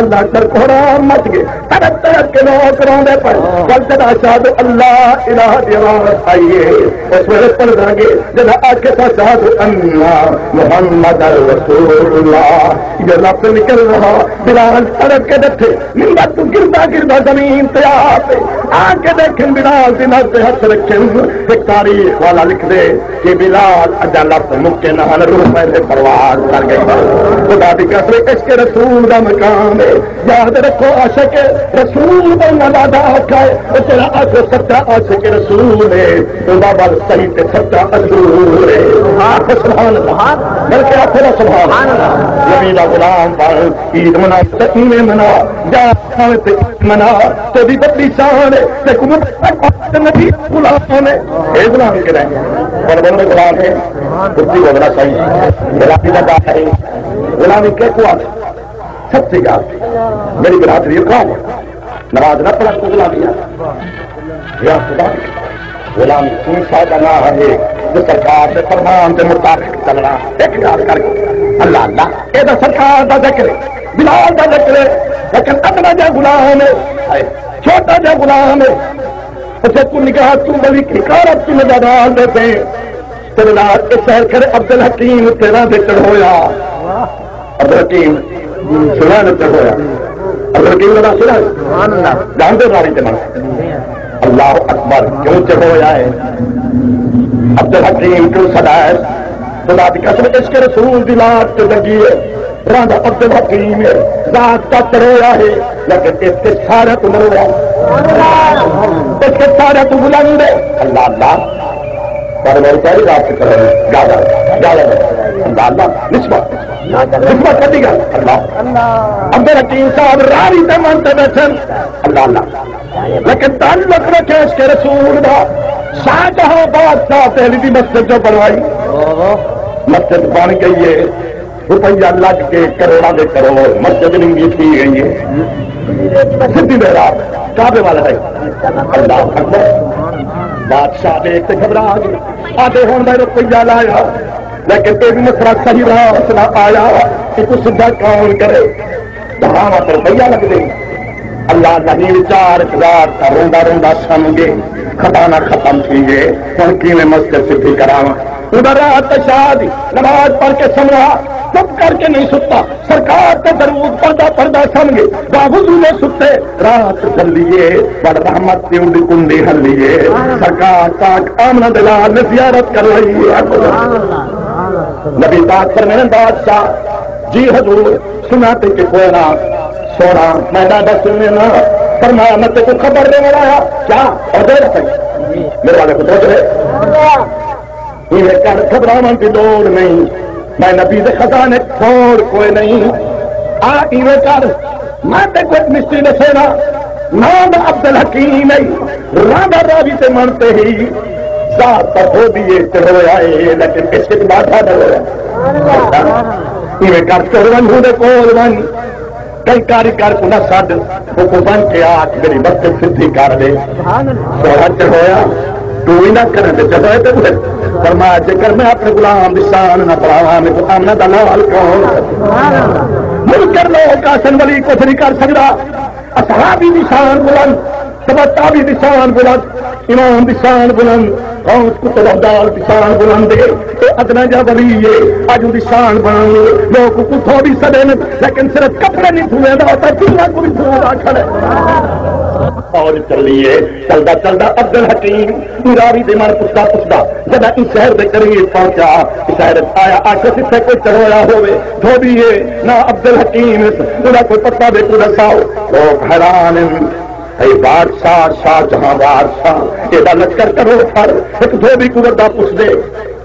اللہ اکبر، گھوڑا مچ ڳئے۔ تڑپ تڑپ کے لوک روندے پئے۔ ول جݙاں اشہد ان لا الہ دی آواز آئی ہے، اس ویلے پڑھدا گے، جݙاں آکھے تاں اشہد ان محمد رسول اللہ، یہ لفظ نکل رہا، بلال تڑپ کے ݙٹھے، ممبر توں گردا گردا زمین تے آ پئے۔ آ کے ݙیکھن بلال دی نبض تے ہتھ رکھن، تے تاریخ والا لکھدے کہ بلال اڄاں لفظ مکے نہ ہن، روح پہلے پرواز کر ڳئی۔ خدا دی قسم، عشق رسول دا مقام ہے۔ یاد رکھو، عاشق رسول بݨݨ دا ݙاکا ہے۔ او جیڑھا آکھو سچا عاشق رسول ہے، اوندا ول صحیح تے سچا اصول ہے۔ آکھو سبحان اللہ۔ بلکہ آکھو نا سبحان اللہ۔ نبی دا غلام بݨ، عید منا تے ایویں منا، یا آویں تے منا، تیݙی وݙی شان ہے، تیکوں مبارک ہو تے نبی غلام ہے۔ اے غلام کیڑھا ہے؟ بڑے بڑے غلام ہے۔ کتی بولنا صحیح۔ غلامی دا ڈر ہے۔ غلامی کیا کو آکھے؟ سچی ڳالھ۔ میری برادری قوم، نماز نہ پڑھݨ کوں غلامی آکھے۔ یا خدا، غلامی کوں فائدہ نہ ہے، جو سرکار دے فرمان دے مطابق چلݨا۔ ہک ڳالھ کر کے، اللہ، اللہ، اے تاں سرکار دا ذکر ہے، بلال دا ذکر ہے، لیکن ادنا جا غلام ہے، ہائے، چھوٹا جا غلام ہے۔ اچھا، توں نگاہ توں بڑی حقارت توں نظر آندے پئے۔ تیݙے نال اے سیر کرے عبدالحکیم تیرا ذکر ہویا۔ عبدالحکیم سنان تے ہویا۔ عبدالحکیم دا ناں سنا ہے؟ سبحان اللہ۔ جانتے ساری تے من۔ اللہ اکبر، کیوں تے ہویا ہے؟ عبدالحکیم کیوں سݙا ہے؟ خدا دی قسم، عشق رسول دی لاٹ تے لڳی ہے۔ بھرا دا عبدالحکیم ہے، ذات دا ترویا ہے، لیکن عشق سارے تو نرویا۔ عشق سارے تو بلند ہے۔ اللہ اللہ۔ پر میری پہلی رات سے کرو، زیادہ، زیادہ۔ اللہ اللہ، نسبت، نسبت کدی گل؟ اللہ۔ عبدالحکیم صاحب راوی تے من تے بیٹھن، اللہ اللہ۔ لیکن تعلق رکھے عشق رسول دا، شاہ جہاں بادشاہ دہلی دی مسجد جو بنوائی، مسجد بن گئی ہے، روپیہ لگ کے کروڑاں دے کروڑ، مسجد ننگی تھی گئی ہے۔ سدھی محراب کعبے والا ہے۔ اللہ اکبر۔ بادشاہ دیکھ تے گھبرا گئے، آدھے ہن میں روپیہ لایا، لیکن اے بھی مسئلہ صحیح راہ وچ نہ آیا، اے کوں سدھا کون کرے؟ دھاواں تے روپیہ لڳدے۔ اللہ نہیں، وچار اقدار تاں روندا روندا سم گئے، خزانہ ختم تھی گئے، ہن کیویں مسجد سدھی کراواں؟ اوندا رات تے شاہ دی نماز پڑھ کے سمرا، چپ کر کے نہیں ستا۔ سرکار تے درود پڑھدا پڑھدا سم گئے، باوضو نے ستے، رات جھلیے، بڑ رحمت دی اونڈی کنڈی ہلیے۔ سرکار پاک آمنہ دے لال نے زیارت کروائیے۔ نبی پاک فرمائے، بادشاہ، جی حضور، سنا تے کہ کوئی نہ سونا، میں نہ دس نا۔ فرمایا، میں تیکوں خبر دینے آیا۔ کیا؟ اور دے رکھے۔ میرے والے کو سوچ رہے۔ ایویں کر، گھبراوݨ دی لوڑ نہیں، میں نبی دے خزانے کھوڑ کوئی نہیں۔ آ ایویں کر، میں تیکوں ہک مشتی ݙسینا، ناں دا عبدالحکیم ہے، راندا راوی تے من تے ہی، ذات تاں ہو ݙیے تے رویا ہے، لیکن عشق اچ ٻاڈھا نہ رویا۔ ایویں کر، تر ونڄ اوندے کول ونڄ، کئی کاریگر کوں نہ سݙ، اوکوں ونڄ کے آکھ، میری مسجد سدھی کر ݙے۔ سوہݨا چڑھویا، توں ہی نہ کریں تے چڑھوئے تے ٻہے۔ فرمایا، جیکر میں اپݨے غلام دی شان نہ بڑھاواں، میکوں آمنہ دا لال کون؟ منکر لوک آکھن، ولی کجھ نہیں کر سڳدا۔ اصحابی دی شان بلند، تبع تابعی دی شان بلند، امام دی شان بلند، غوث قطب ابدال دی شان بلند ہے۔ اے ادنا جا ولی ہے، اڄ اوندی شان بݨاوݨی ہے۔ لوک اوکوں دھوٻی سݙن، لیکن صرف کپڑے نہیں دھویندا، او تاں دنیا کوں وی دھویندا کھڑے۔ اور چلیے، چلدا چلدا عبدالحکیم راوی دے من پچھدا پچھدا جݙاں ایں شہر دے قریب پہنچا، شہر آیا، آکھیا، جتھے کوئی چڑھویا ہووے، دھوٻی ہے، ناں عبدالحکیم، اوندا کوئی پتہ میکوں ݙساؤ۔ لوک حیران ہن۔ اے بادشاہ، شاہ جہاں بادشاہ، ایݙا لشکر کرو پھر، ہک دھوٻی کوں ودا پچھدے،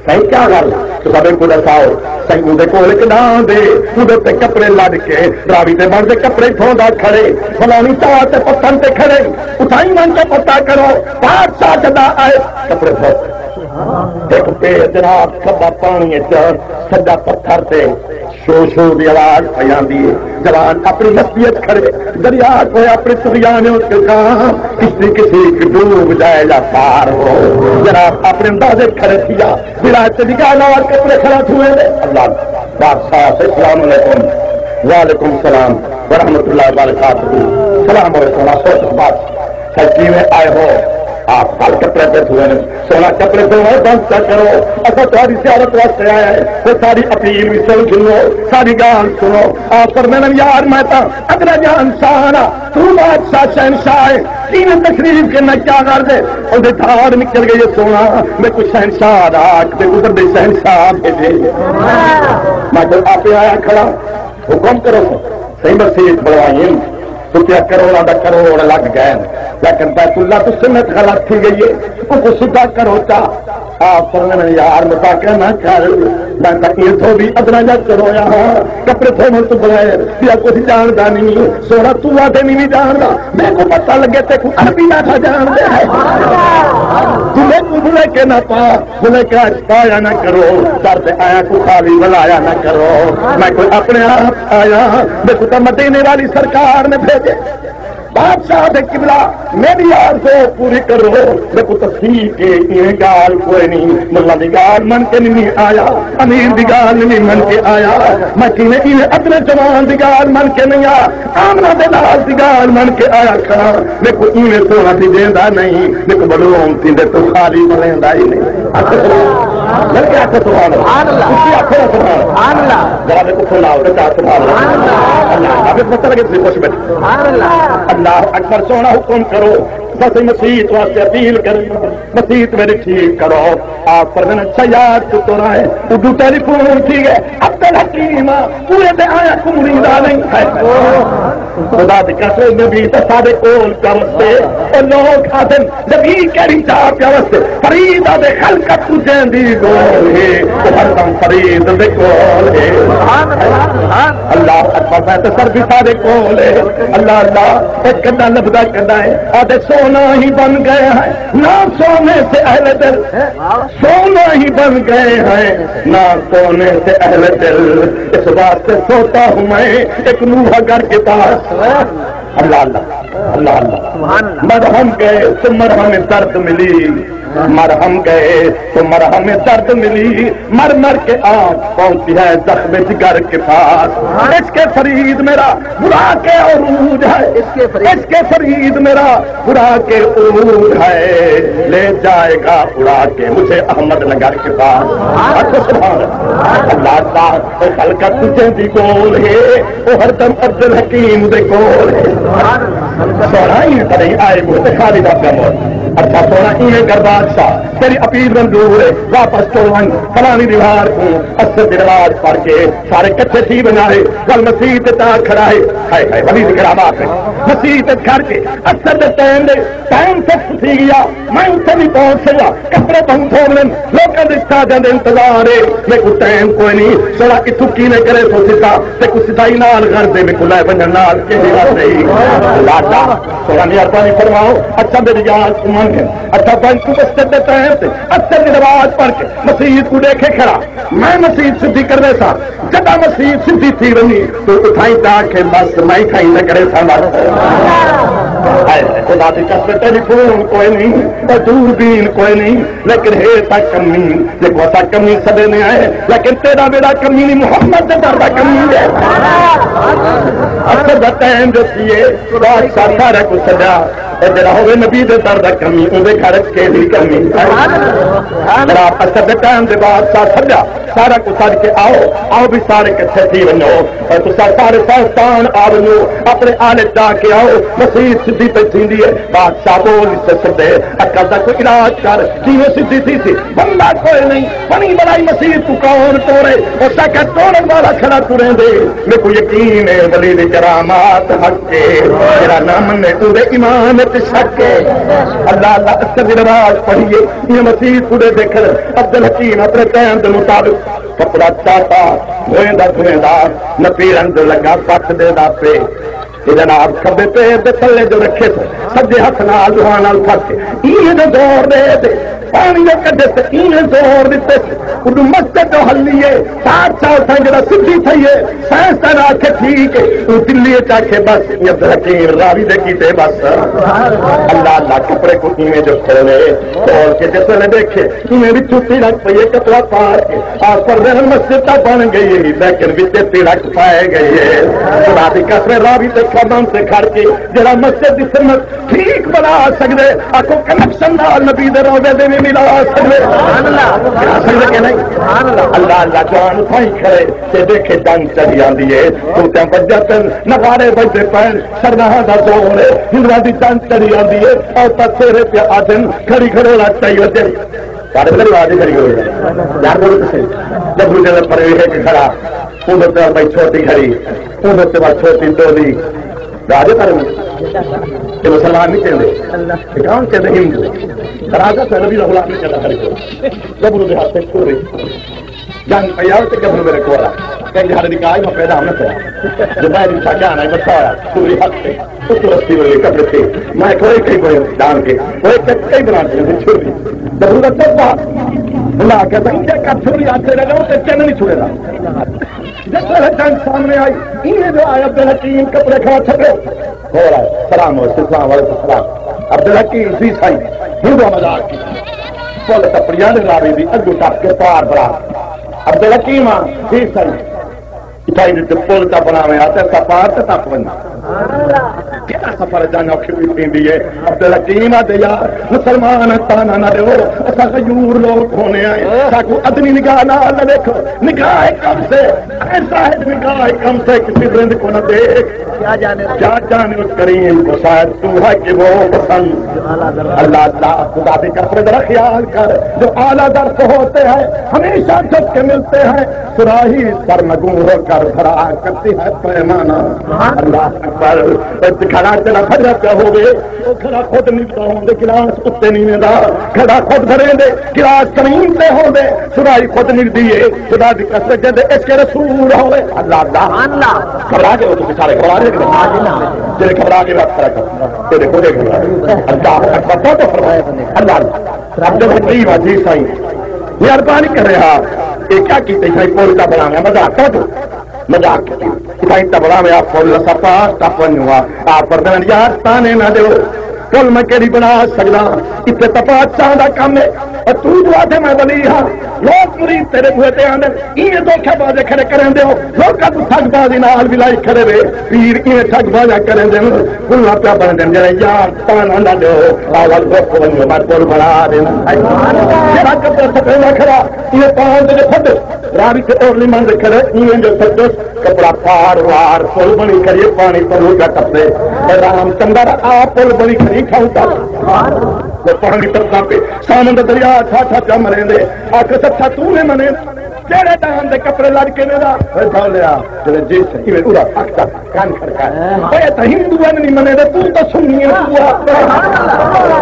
سائیں کیا ڳل؟ تساں میکوں ݙساؤ۔ سائیں اوندے کول ہک ݙاند ہے، اوندے تے کپڑے لݙ کے، راوی دے بݨ دے کپڑے دھوندا کھڑے، فلانی تاں تے پتھر تے کھڑے، اتھائیں ونڄ کے پتہ کرو۔ بادشاہ جݙاں آئے، کپڑے دھو، ہک پیر جناب کھٻا پاݨی اچ، سڄا پتھر تے۔ شو شو دی آواز پئی آندی ہے۔ جوان اپݨی مستی اچ کھڑے، دریا کوئی اپݨی طغیان اچ کاں، کشتی کسی کی ڈوب جائے یا پار ہو۔ جناب اپݨے انداز اچ کھڑے تھیا، ولایت دی ڳالھ آ، کپڑے کھڑا تھوئے دے۔ اللہ بادشاہ سے، السلام علیکم۔ وعلیکم السلام ورحمۃ اللہ وبرکاتہ۔ السلام علیکم۔ آپ سوچ بات سر کیویں آئے ہو؟ آپ ول کپڑے پہ دھوئے نے۔ سونا کپڑے دھوئے بند نہ کرو، اساں تہاݙی زیارت واسطے آئے ہیں، تے ساݙی اپیل وی سݨ گھنو، ساݙی ڳالھ سݨو۔ آپ فرمیندن، یار میں تاں ادنا جا انسان ہاں، توں بادشاہ شہنشاہ ہے، کیویں تشریف گھن آئے، کیا غرض ہے؟ اوندے دھاڑ نکل ڳئی ہے، سونا میکوں شہنشاہ دا آکھ، میکوں وݙے شہنشاہ بھیڄے۔ میں تاں آپے آیا کھڑا، حکم کرو۔ سائیں مسیت بݨوائی، ستیا کروڑاں دا کروڑ لڳ ڳئے، لیکن بیت اللہ توں سمت غلط تھی ڳئی ہے، اوکوں سدھا کرو چا۔ آپ فرمیندن، یار مذاق نہ کر، میں تاں ایتھوں وی ادنا جا چڑھویا ہاں، کپڑے دھووݨ توں بغیر ٻیا کجھ ڄاݨدا نہیں۔ سونا توں آدھے نہیں ڄاݨدا، میکوں پتہ لڳے تیکوں عربی نہ تھا ڄاݨدے۔ توں میکوں بھلے کے نہ پا، بھلے کے اچ پایا نہ کرو، در تے آیا کوں خالی ولایا نہ کرو۔ میں کوئی اپݨے آپ آیا، میکوں تاں مدینے والی سرکار نے بھیڄے۔ بادشاہ دے قبلہ، میری آرزو پوری کرو، میکوں تصدیق ہے، ایویں ڳالھ کوئی نہیں۔ ملا دی ڳالھ من کے نہیں آیا، امیر دی ڳالھ نہیں من کے آیا، میں کیویں ایویں ادنے جوان دی ڳالھ من کے نہیں آیا۔ آمنہ دے نال دی ڳالھ من کے آیا کھڑا، میکوں ایویں سونا تھی ݙیندا نہیں، میکوں معلوم تھیندے توں خالی ولیندا ہی نہیں۔ آکھو سبحان اللہ۔ مل کے آکھو سبحان اللہ۔ سبحان اللہ۔ اچھی آکھو نا سبحان اللہ۔ سبحان اللہ۔ ذرا میکوں سناؤ تے چار سبحان اللہ۔ سبحان اللہ۔ اللہ، ابے پتہ لگے تسی خوش بیٹھے۔ سبحان اللہ۔ اللہ اکبر، سونا حکم کرو۔ سسے مسیت واسطے اپیل کریں، مسیت میری ٹھیک کرو۔ آپ فرمائن، اچھا یار، تو تو رہے، اڈو ٹیلی فون تھی گئے، عبدالحکیم، پورے دے آیا کو مریندا نہیں ہے۔ خدا دی قسم، نبی تے سارے کول پیا وستے، او لوگ آدن، نبی کہڑی چاہ پیا وستے، فرید آدے خلقت تو جیندی گول ہے، تو ہر دم فرید دے کول ہے۔ اللہ اکبر، میں تے سر بھی سارے کول ہے۔ اللہ اللہ، ایک گنڈا لبدا گنڈا ہے، آدھے سونا ہی بن گئے ہیں، نہ سونے سے اہل دل، سونا ہی بن گئے ہیں، نہ سونے سے اہل دل، اس واسطے سوتا ہوں میں ایک نوحہ گھر کے پاس۔ اللہ اللہ، اللہ اللہ۔ مرہم گئے تو مرہم درد ملی، مرہم گئے تو مرہم درد ملی، مر مر کے آنکھ پہنچی ہے زخم جگر کے پاس۔ عشق فرید میرا براق عروج ہے، عشق فرید، عشق فرید میرا براق عروج ہے، لے جائے گا اڑا کے مجھے احمد نگر کے پاس۔ اچھا، سبحان اللہ۔ اللہ اللہ، اے خلقت تجھے دی گول ہے، او ہر دم عبدالحکیم دے کول ہے۔ سونا ہی کریں آئے مجھے خالی دا پیمول۔ اچھا سونا، ایویں کر بادشاہ، تیری اپیل منظور ہے، واپس چل ونج، فلانی دیوار کو عصر دی نماز پڑھ کے سارے کٹھے تھی ونجائے، ول مسیت تے آ کھڑا ہے۔ ہائے ہائے، ولی دی کرامات ہے۔ مسیت تے کھڑ کے عصر دے ٹائم دے، ٹائم فکس تھی گیا، میں اتھے نہیں پہنچ سکیا، کپڑے بہوں دھووݨن، لوکاں دے استاداں دے انتظار ہے، میکوں ٹائم کوئی نہیں۔ سونا اتھوں کیویں کرے سو سدھا، تے کوں سدھائی نال غرض ہے، میکوں لے ونڄݨ نال کہیں غرض نہیں۔ لاڈا، سونا مہربانی فرماؤ، اچھا میری یاد کوں من ہے، اچھا بھائی توں مسجد دے ٹائم تے عصر دی نماز پڑھ کے مسیت کوں ݙیکھے کھڑا، میں مسیت سدھی کرویساں، جݙاں مسیت سدھی تھی ونڄی، توں اتھائیں تے آکھیں، بس میں کھائیں نہ کریساں بس۔ ہائے ہائے، خدا دی قسم، ٹیلی فون کوئی نہیں، تے دوربین کوئی نہیں، لیکن ہے تاں کمی، جیکوں اساں کمی سݙیندے ہیں، لیکن تیݙا میݙا کمی نہیں، محمد دے در دا کمی ہے۔ عصر دا ٹائم جو تھیے، بادشاہ سارے کوں سݙیا، اے جڑا ہوے نبی دے در دا کمی، اوندے گھر اچ کیڑھی کمی؟ جناب، عصر دے ٹائم دے بعد سا سݙیا، سارا کوں سݙ کے آؤ، آؤ بھی سارے کٹھے تھی ونڄو، اور تساں سارے سائنسدان آ ونڄو، اپݨے آلے جا کے آؤ، مسیت سدھی پئی تھیندی ہے۔ بادشاہ بول تے سݙے، اکا دا کوئی علاج کر، کیویں سدھی تھی سی؟ بندہ کوئی نہیں، بݨی بݨائی مسیت کوں کون ٹورے؟ او ساکا ٹورݨ والا کھڑا ٹریندے۔ میکوں یقین ہے ولی دی کرامات حق ہے، جیڑھا نہ منے اوندے ایمان اچ شک ہے۔ اللہ اللہ، عصر دی نماز پڑھیے، ایں مسیت کوں ݙیکھݨ، عبدالحکیم اپݨے ٹائم دے مطابق کپڑا چاتا، دھویندا دھویندا نپیرن جو لڳا، پٹ ݙیندا پئے۔ تے جناب کھٻے پیر دے تلے جو رکھے سو، سڄے ہتھ نال ݙوہاں نال پھڑ کے ایویں جو زور ݙے تے پاݨی جو کڈھے تے ایویں زور ݙتے تے اݙوں مسجد جو ہلی ہے، بادشاہ اتھاں جیڑھا سدھی تھئی ہے، سائنسدان آکھے ٹھیک ہے، اوں دلی اچ آکھے بس، عبدالحکیم راوی دے کیتے بس۔ اللہ اللہ، کپڑے کوں ایویں جو کھولے، کھول کے جس ویلے ݙیکھے، ایویں وچوں تیڑک پئی ہے، کپڑا پار کے۔ آ پردے نال مسجد تاں بݨ ڳئی ہے، لیکن وچ تیڑک پائے ڳئی ہے۔ خدا دی قسم، راوی تے کھمم تے کھڑ کے جیڑھا مسجد دی خدمت ٹھیک بݨا سڳدے، آکھو کنیکشن نال نبی دے روضے دے وی ملا سڳدے۔ ملا سڳدے کہ نہیں؟ اللہ اللہ، جوان اتھائیں کھڑے تے ݙیکھے ڈنگ چڑھی آندی ہے، توتیاں وڄدیاں پن، نغارے وڄدے پن، شرناہاں دا زور ہے، ہندواں دی ڈنگ چڑھی آندی ہے، عورتاں سہرے پیا آہدن، گھڑی گھڑولا چائی وڄے۔ سارے میری آواز ہی کھڑی ہوئی ہے۔ یار بولو تو صحیح۔ جب روزے میں پرویز ہے کہ کھڑا، اندر تے بھائی چھوٹی گھڑی، اندر تے بعد چھوٹی ٹولی۔ راجے پر میں۔ یہ مسلمان نہیں کہندے۔ یہ کون کہندے؟ ہندو۔ راجا سے نبی رہا نہیں کہتا کھڑی ہوئی۔ جب روزے ہاتھ سے چھوڑ رہی۔ جنگ پیا تے گبرو میرے کول آ۔ کئی دھاڑے دی کاج میں پیدا ہونا پیا۔ جو میں بھی تھا جانا ہے، بچا ہویا، پوری حق سے۔ اس رسی والے کپڑے تھے۔ میں کوئی کئی کوئی ڈال کے، کوئی کئی، کئی بنا کے چھوڑ دی۔ گبرو دا ڈبہ۔ اللہ کہتا ہے، انجے کا چھوڑی آتے لگا، تے چین نہیں چھوڑے گا۔ جس طرح جنگ سامنے آئی، انہیں جو آیا عبدالحکیم کپڑے کھا چھپے۔ ہو رہا ہے، سلام ہو، اسلام علیکم السلام۔ عبدالحکیم جی سائیں، ہندو مزاق کی۔ پل تپڑیاں دے راوی دی اگو ٹپ کے پار برا۔ عبدالحکیم ہاں، جی سائیں۔ اتھائی دے پل تا بناویں آ تے اساں پار تے ٹپ ونڄاں۔ کیڑھا سفر جنگ اوکھی بھی تھیندی ہے۔ عبدالحکیم آدھے، یار، مسلمان تانا نہ ݙیو، اساں غیور لوگ ہونے آئے، ساکوں ادنی نگاہ نال نہ ݙیکھو، نگاہ کم سے، اے زاہد، نگاہ کم سے کسی رند کو نہ دیکھ۔ کیا جانے، کیا جانے اس کریم کو، شاید تو ہے کہ وہ پسند۔ اللہ، اللہ، خدا دی قسم، ذرا خیال کر، جو اعلیٰ درس ہوتے ہیں، ہمیشہ جھک کے ملتے ہیں، صراحی سرنگوں ہو کر دھرا کرتی ہے پیمانہ۔ اللہ اکبر۔ گھڑا جڑا بھریا پیا ہووے، او گھڑا خود نبدا ہوندے، گلاس اتے نہیں ویندا۔ گھڑا خود بھریندے، گلاس زمین تے ہوندے، صراحی خود نبدی ہے۔ خدا دی قسم، جیندے عشق رسول ہووے، اللہ، اللہ۔ اللہ۔ گھبرا گئے ہو تسی سارے، گھبرا گئے ہو؟ جڑے گھبرا گئے، بس فرق ہے۔ تیرے خود گھبرا گئے۔ اللہ اکبر، تو فرمایا۔ اللہ، عبدالحکیم آ، جی سائیں، مہربانی کر رہا، یہ کیا کیتے سائیں؟ پل دا بناویا، مذاق کر دو، مذاق کیتے۔ سائیں، تبڑا میں آپ پل لسا پار ٹپ ونجوں آ۔ آپ فرمائن، یار، تانے نہ دیو، پل میں کیڑھی بنا سکدا؟ اتنے تپا چاہ دا کم ہے۔ اور تو جو آدھے میں ولی ہاں، لوگ مرید تیرے بوہے تے آندے، ایویں دھوکے بازے کھڑے کریں دے ہو، لوکاں کوں ٹھگ بازی نال ولائی کھڑے وے، پیر ایویں ٹھگ بازیاں کریں دے، پلاں پیا بݨ دے، جڑے یار تانا نہ ݙیو، آ ول رک ونڄو، میں پل بݨا ݙینا۔ جیڑھا کپڑا سٹیندا کھڑا، ایویں پاݨ دے جو سٹے، راوی تے اور نہیں مندے کھڑے، ایویں جو سٹے، کپڑا پار وار، پل بݨی کھڑی، پاݨی پلو جا ٹپے۔ اے رام چندر، آ پل بݨی کھڑی، کھاؤں ٹپ۔ وہ پاݨی ٹپدا پے، سامݨ دا دریا ٹھا ٹھا پیا مریندے، آکھے سچا توں نہیں منے۔ جیڑھے ڈان دے کپڑے لڑ کے ویندا، اوئے بھولیا، جیڑھے جس ایویں اڑا پھکدا، کن کھڑکا۔ اوئے تاں ہندو ہن نہیں منے دے، توں تاں سنی ہے، توں آ۔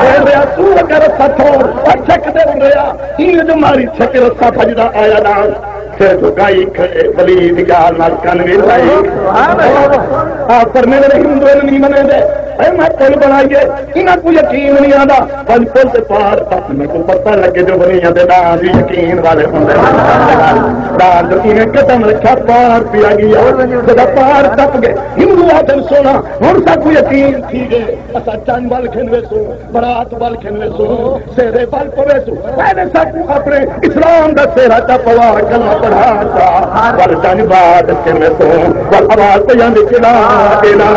اے ریا، توں اگر اساں چھوڑ، او چھک دے اڑ ریا۔ ایویں جو ماری چھک رسا بھجدا آیا ڈان۔ سر جھکائی کھڑے، ولی دی ڳالھ نال کن وی لائی۔ آ فرمیندے، ہندو ہن نہیں منے دے، اے میں پل بݨائیے، انہاں کوں یقین نہیں آندا۔ ونڄ پل تے پار ٹپ، میکوں پتہ لڳے جو ولیاں دے ݙاند وی یقین والے ہوندے۔ ݙاند جو ایویں قدم رکھیا، پار پیا ڳیا۔ جݙاں پار ٹپ ڳئے، ہندو آہدن، سوہݨا، ہݨ ساکوں یقین تھی ڳئے، اساں چن ول گھن ویسوں، برات ول گھن ویسوں، سہرے ول پویسوں۔ پہلے ساکوں اپݨے اسلام دا سہرا چا پوا، کلمہ پڑھا چا، ول چن بعد گھن ویسوں، ول آواز پئی آندی کہ لا الہ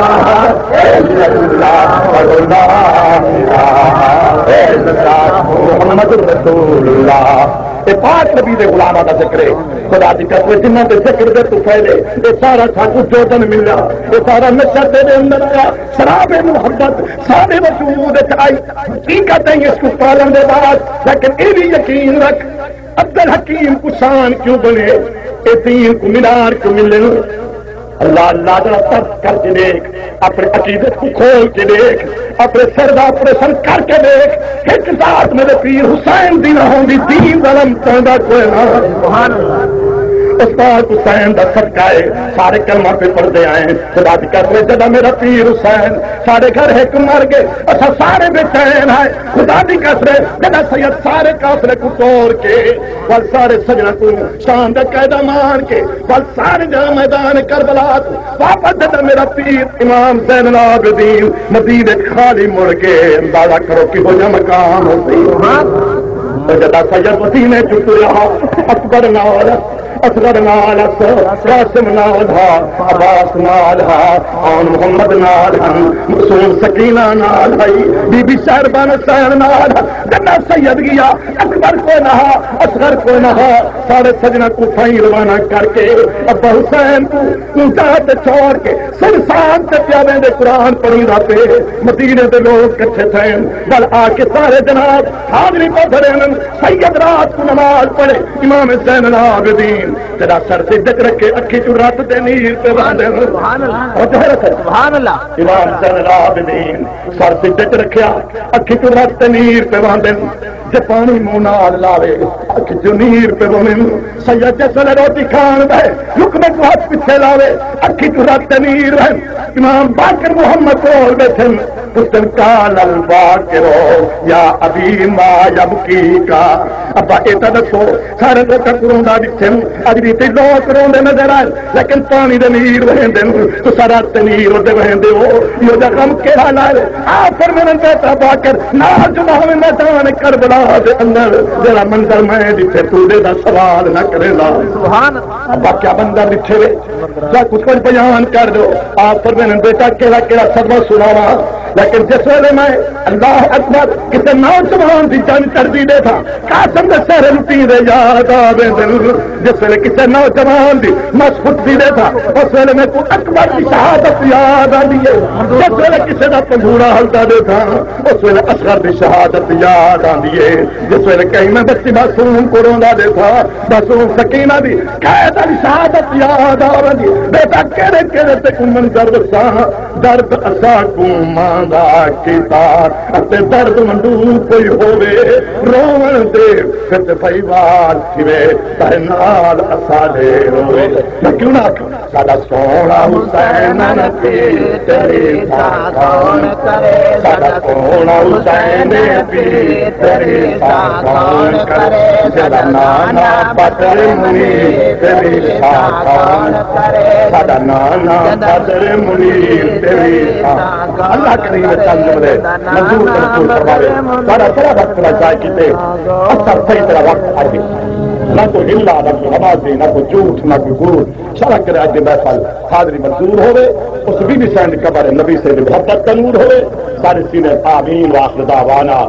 الا اللہ، پڑھو لا الہ الا اللہ محمد رسول اللہ۔ اے پاک نبی دے غلاماں دا ذکر ہے۔ خدا دی قسم، جنہاں دے ذکر دے طفیلے، اے سارا ساکوں جوردن ملیا، اے سارا نشہ تیرے اندر آیا، شراب محبت سارے وجود وچ آئی۔ حقیقت ہے اس کوں پالݨ دے بعد، لیکن اے وی یقین رکھ، عبدالحکیم کوں شان کیوں بݨے، اے دین کوں مینار کیوں ملے۔ اللہ، اللہ دا ترس کر کے ݙیکھ، اپݨے عقیدے کوں کھول کے ݙیکھ، اپݨے سر دا آپریشن کر کے ݙیکھ، ہک ذات میرے پیر حسین دی نہ ہوندی، دین دا علم چاہندا کوئی نہ۔ سبحان اللہ۔ اس پاک حسین دا صدقہ ہے، سارے کلمہ پہ پڑھدے آئے ہیں۔ خدا دی قسم، جݙاں میرا پیر حسین ساݙے گھر ہک مر ڳئے، اساں سارے بے چین ہائے۔ خدا دی قسم، جݙاں سید سارے قافلے کوں توڑ کے، ول سارے سڄݨاں کوں شان دا قاعدہ مان کے، ول سارے جا میدان کربلا توں واپس جݙاں میرا پیر امام زین العابدین مدینے خالی مڑ کے، اندازہ کرو کہو جا مقام ہوسی۔ او جݙاں سید مدینے چوں ٹریا، اکبر نال، اصغر نال، قاسم نال ہا، عباس نال ہا، آن محمد نال ہن، معصوم سکینہ نال ہئی، بی بی شہربانو حسین نال ہن۔ جݙاں سید ڳیا، اکبر کوئی نہ ہا، اصغر کوئی نہ ہا، سارے سڄݨاں کوں تھائیں روانہ کر کے، ابا حسین کوں اونٹاں تے چھوڑ کے سر سان تے پیا ویندے، قرآن پڑھیندا پئے۔ مدینے دے لوگ کٹھے تھئن، ول آ کے سارے جناب حاضری پا بھرے ہن۔ سید رات کوں نماز پڑھے، امام زین العابدین جݙاں سر سجدے تے رکھے، اکھیں چوں رت دے نیر پئے وہندے ہن۔ سبحان اللہ۔ توجہ ہے رکھے۔ سبحان اللہ۔ امام زین العابدین سر سجدے تے رکھیا، اکھیں چوں رت دے نیر پئے وہندے ہن۔ جے پاݨی منہ نال لاوے، اکھیں چوں نیر پئے وہندے ہن۔ سید جس ویلے روٹی کھاݨ ٻہے، لقمے کوں ہتھ پچھے لاوے، اکھیں چوں رت دے نیر وہن۔ امام باقر محمد کول ٻیٹھن، پچھدن، قال الباقر یا ابی ما یبکیک؟ ابا، اے تاں ݙسو، سارے لوکاں کوں روندا ݙٹھم، اڄ وی تے لوک روندے نظر آئن، لیکن پاݨی دے نیر وہندن، تساں رت دے نیر اݙے وہندے ہو، ایہو جا غم کیڑھا لائے؟ آ فرمیندن، بیٹا باقر، نال جو بھاویں میدان کربلا دے اندر جڑا منظر میں ݙٹھے، توں ݙیہدا سوال نہ کریندا۔ سبحان اللہ۔ ابا کیا بندہ ݙٹھے وے، ساکوں کجھ بیان کر ݙیو۔ آپ فرمیندن، بیٹا، کیڑھا کیڑھا صدمہ سݨاواں؟ لیکن جس ویلے میں، اللہ اکبر، کسے نوجوان دی جنگ کردی ݙیکھاں، قاسم دے سہرے لٹیندے یاد آ ویندن۔ جس ویلے کسے نوجوان دی مس پھٹدی ݙیکھاں، اس ویلے میکوں اکبر دی شہادت یاد آندی ہے۔ جس ویلے کسے دا پنگھوڑا ہلدا ݙیکھاں، اس ویلے اصغر دی شہادت یاد آندی ہے۔ جس ویلے کہیں میں بچی معصوم کوں روندا ݙیکھاں، معصوم سکینہ دی قید والی شہادت یاد آ ویندی ہے۔ بیٹا، کیڑھے کیڑھے تیکوں منظر ݙساں؟ درد اساکوں ماں دا کیتا، اتے درد ونڈو کوئی ہووے، رووݨ دے وچ بھئی وال تھیوے، تیں نال اساݙے رووے۔ میں کیوں نہ آکھاں؟ ساݙا سوہݨا حسین نبی تیری ساکھاݨ کرے، ساݙا سوہݨا حسین نبی تیری ساکھاݨ کرے، جیڑھا نانا بدر منیر تیری ساکھاݨ کرے، ساݙا نانا بدر منیر تیری ساکھاݨ۔ اللہ کریم چند جملے منظور تے مقبول فرماوے۔ ساݙا سارا وقت نہ ضائع کیتے، اساں صحیح طرح وقت اڄ، نہ کوئی حیلہ، نہ کوئی نمازی، نہ کوئی جھوٹ، نہ کوئی گھوٹ، سارا کرے اڄ دی محفل حاضری منظور ہووے، اس بی بی سائیں دی قبر نبی سائیں دی محبت دا نور ہووے۔ سارے سینے آمین۔ وآخر دعوانا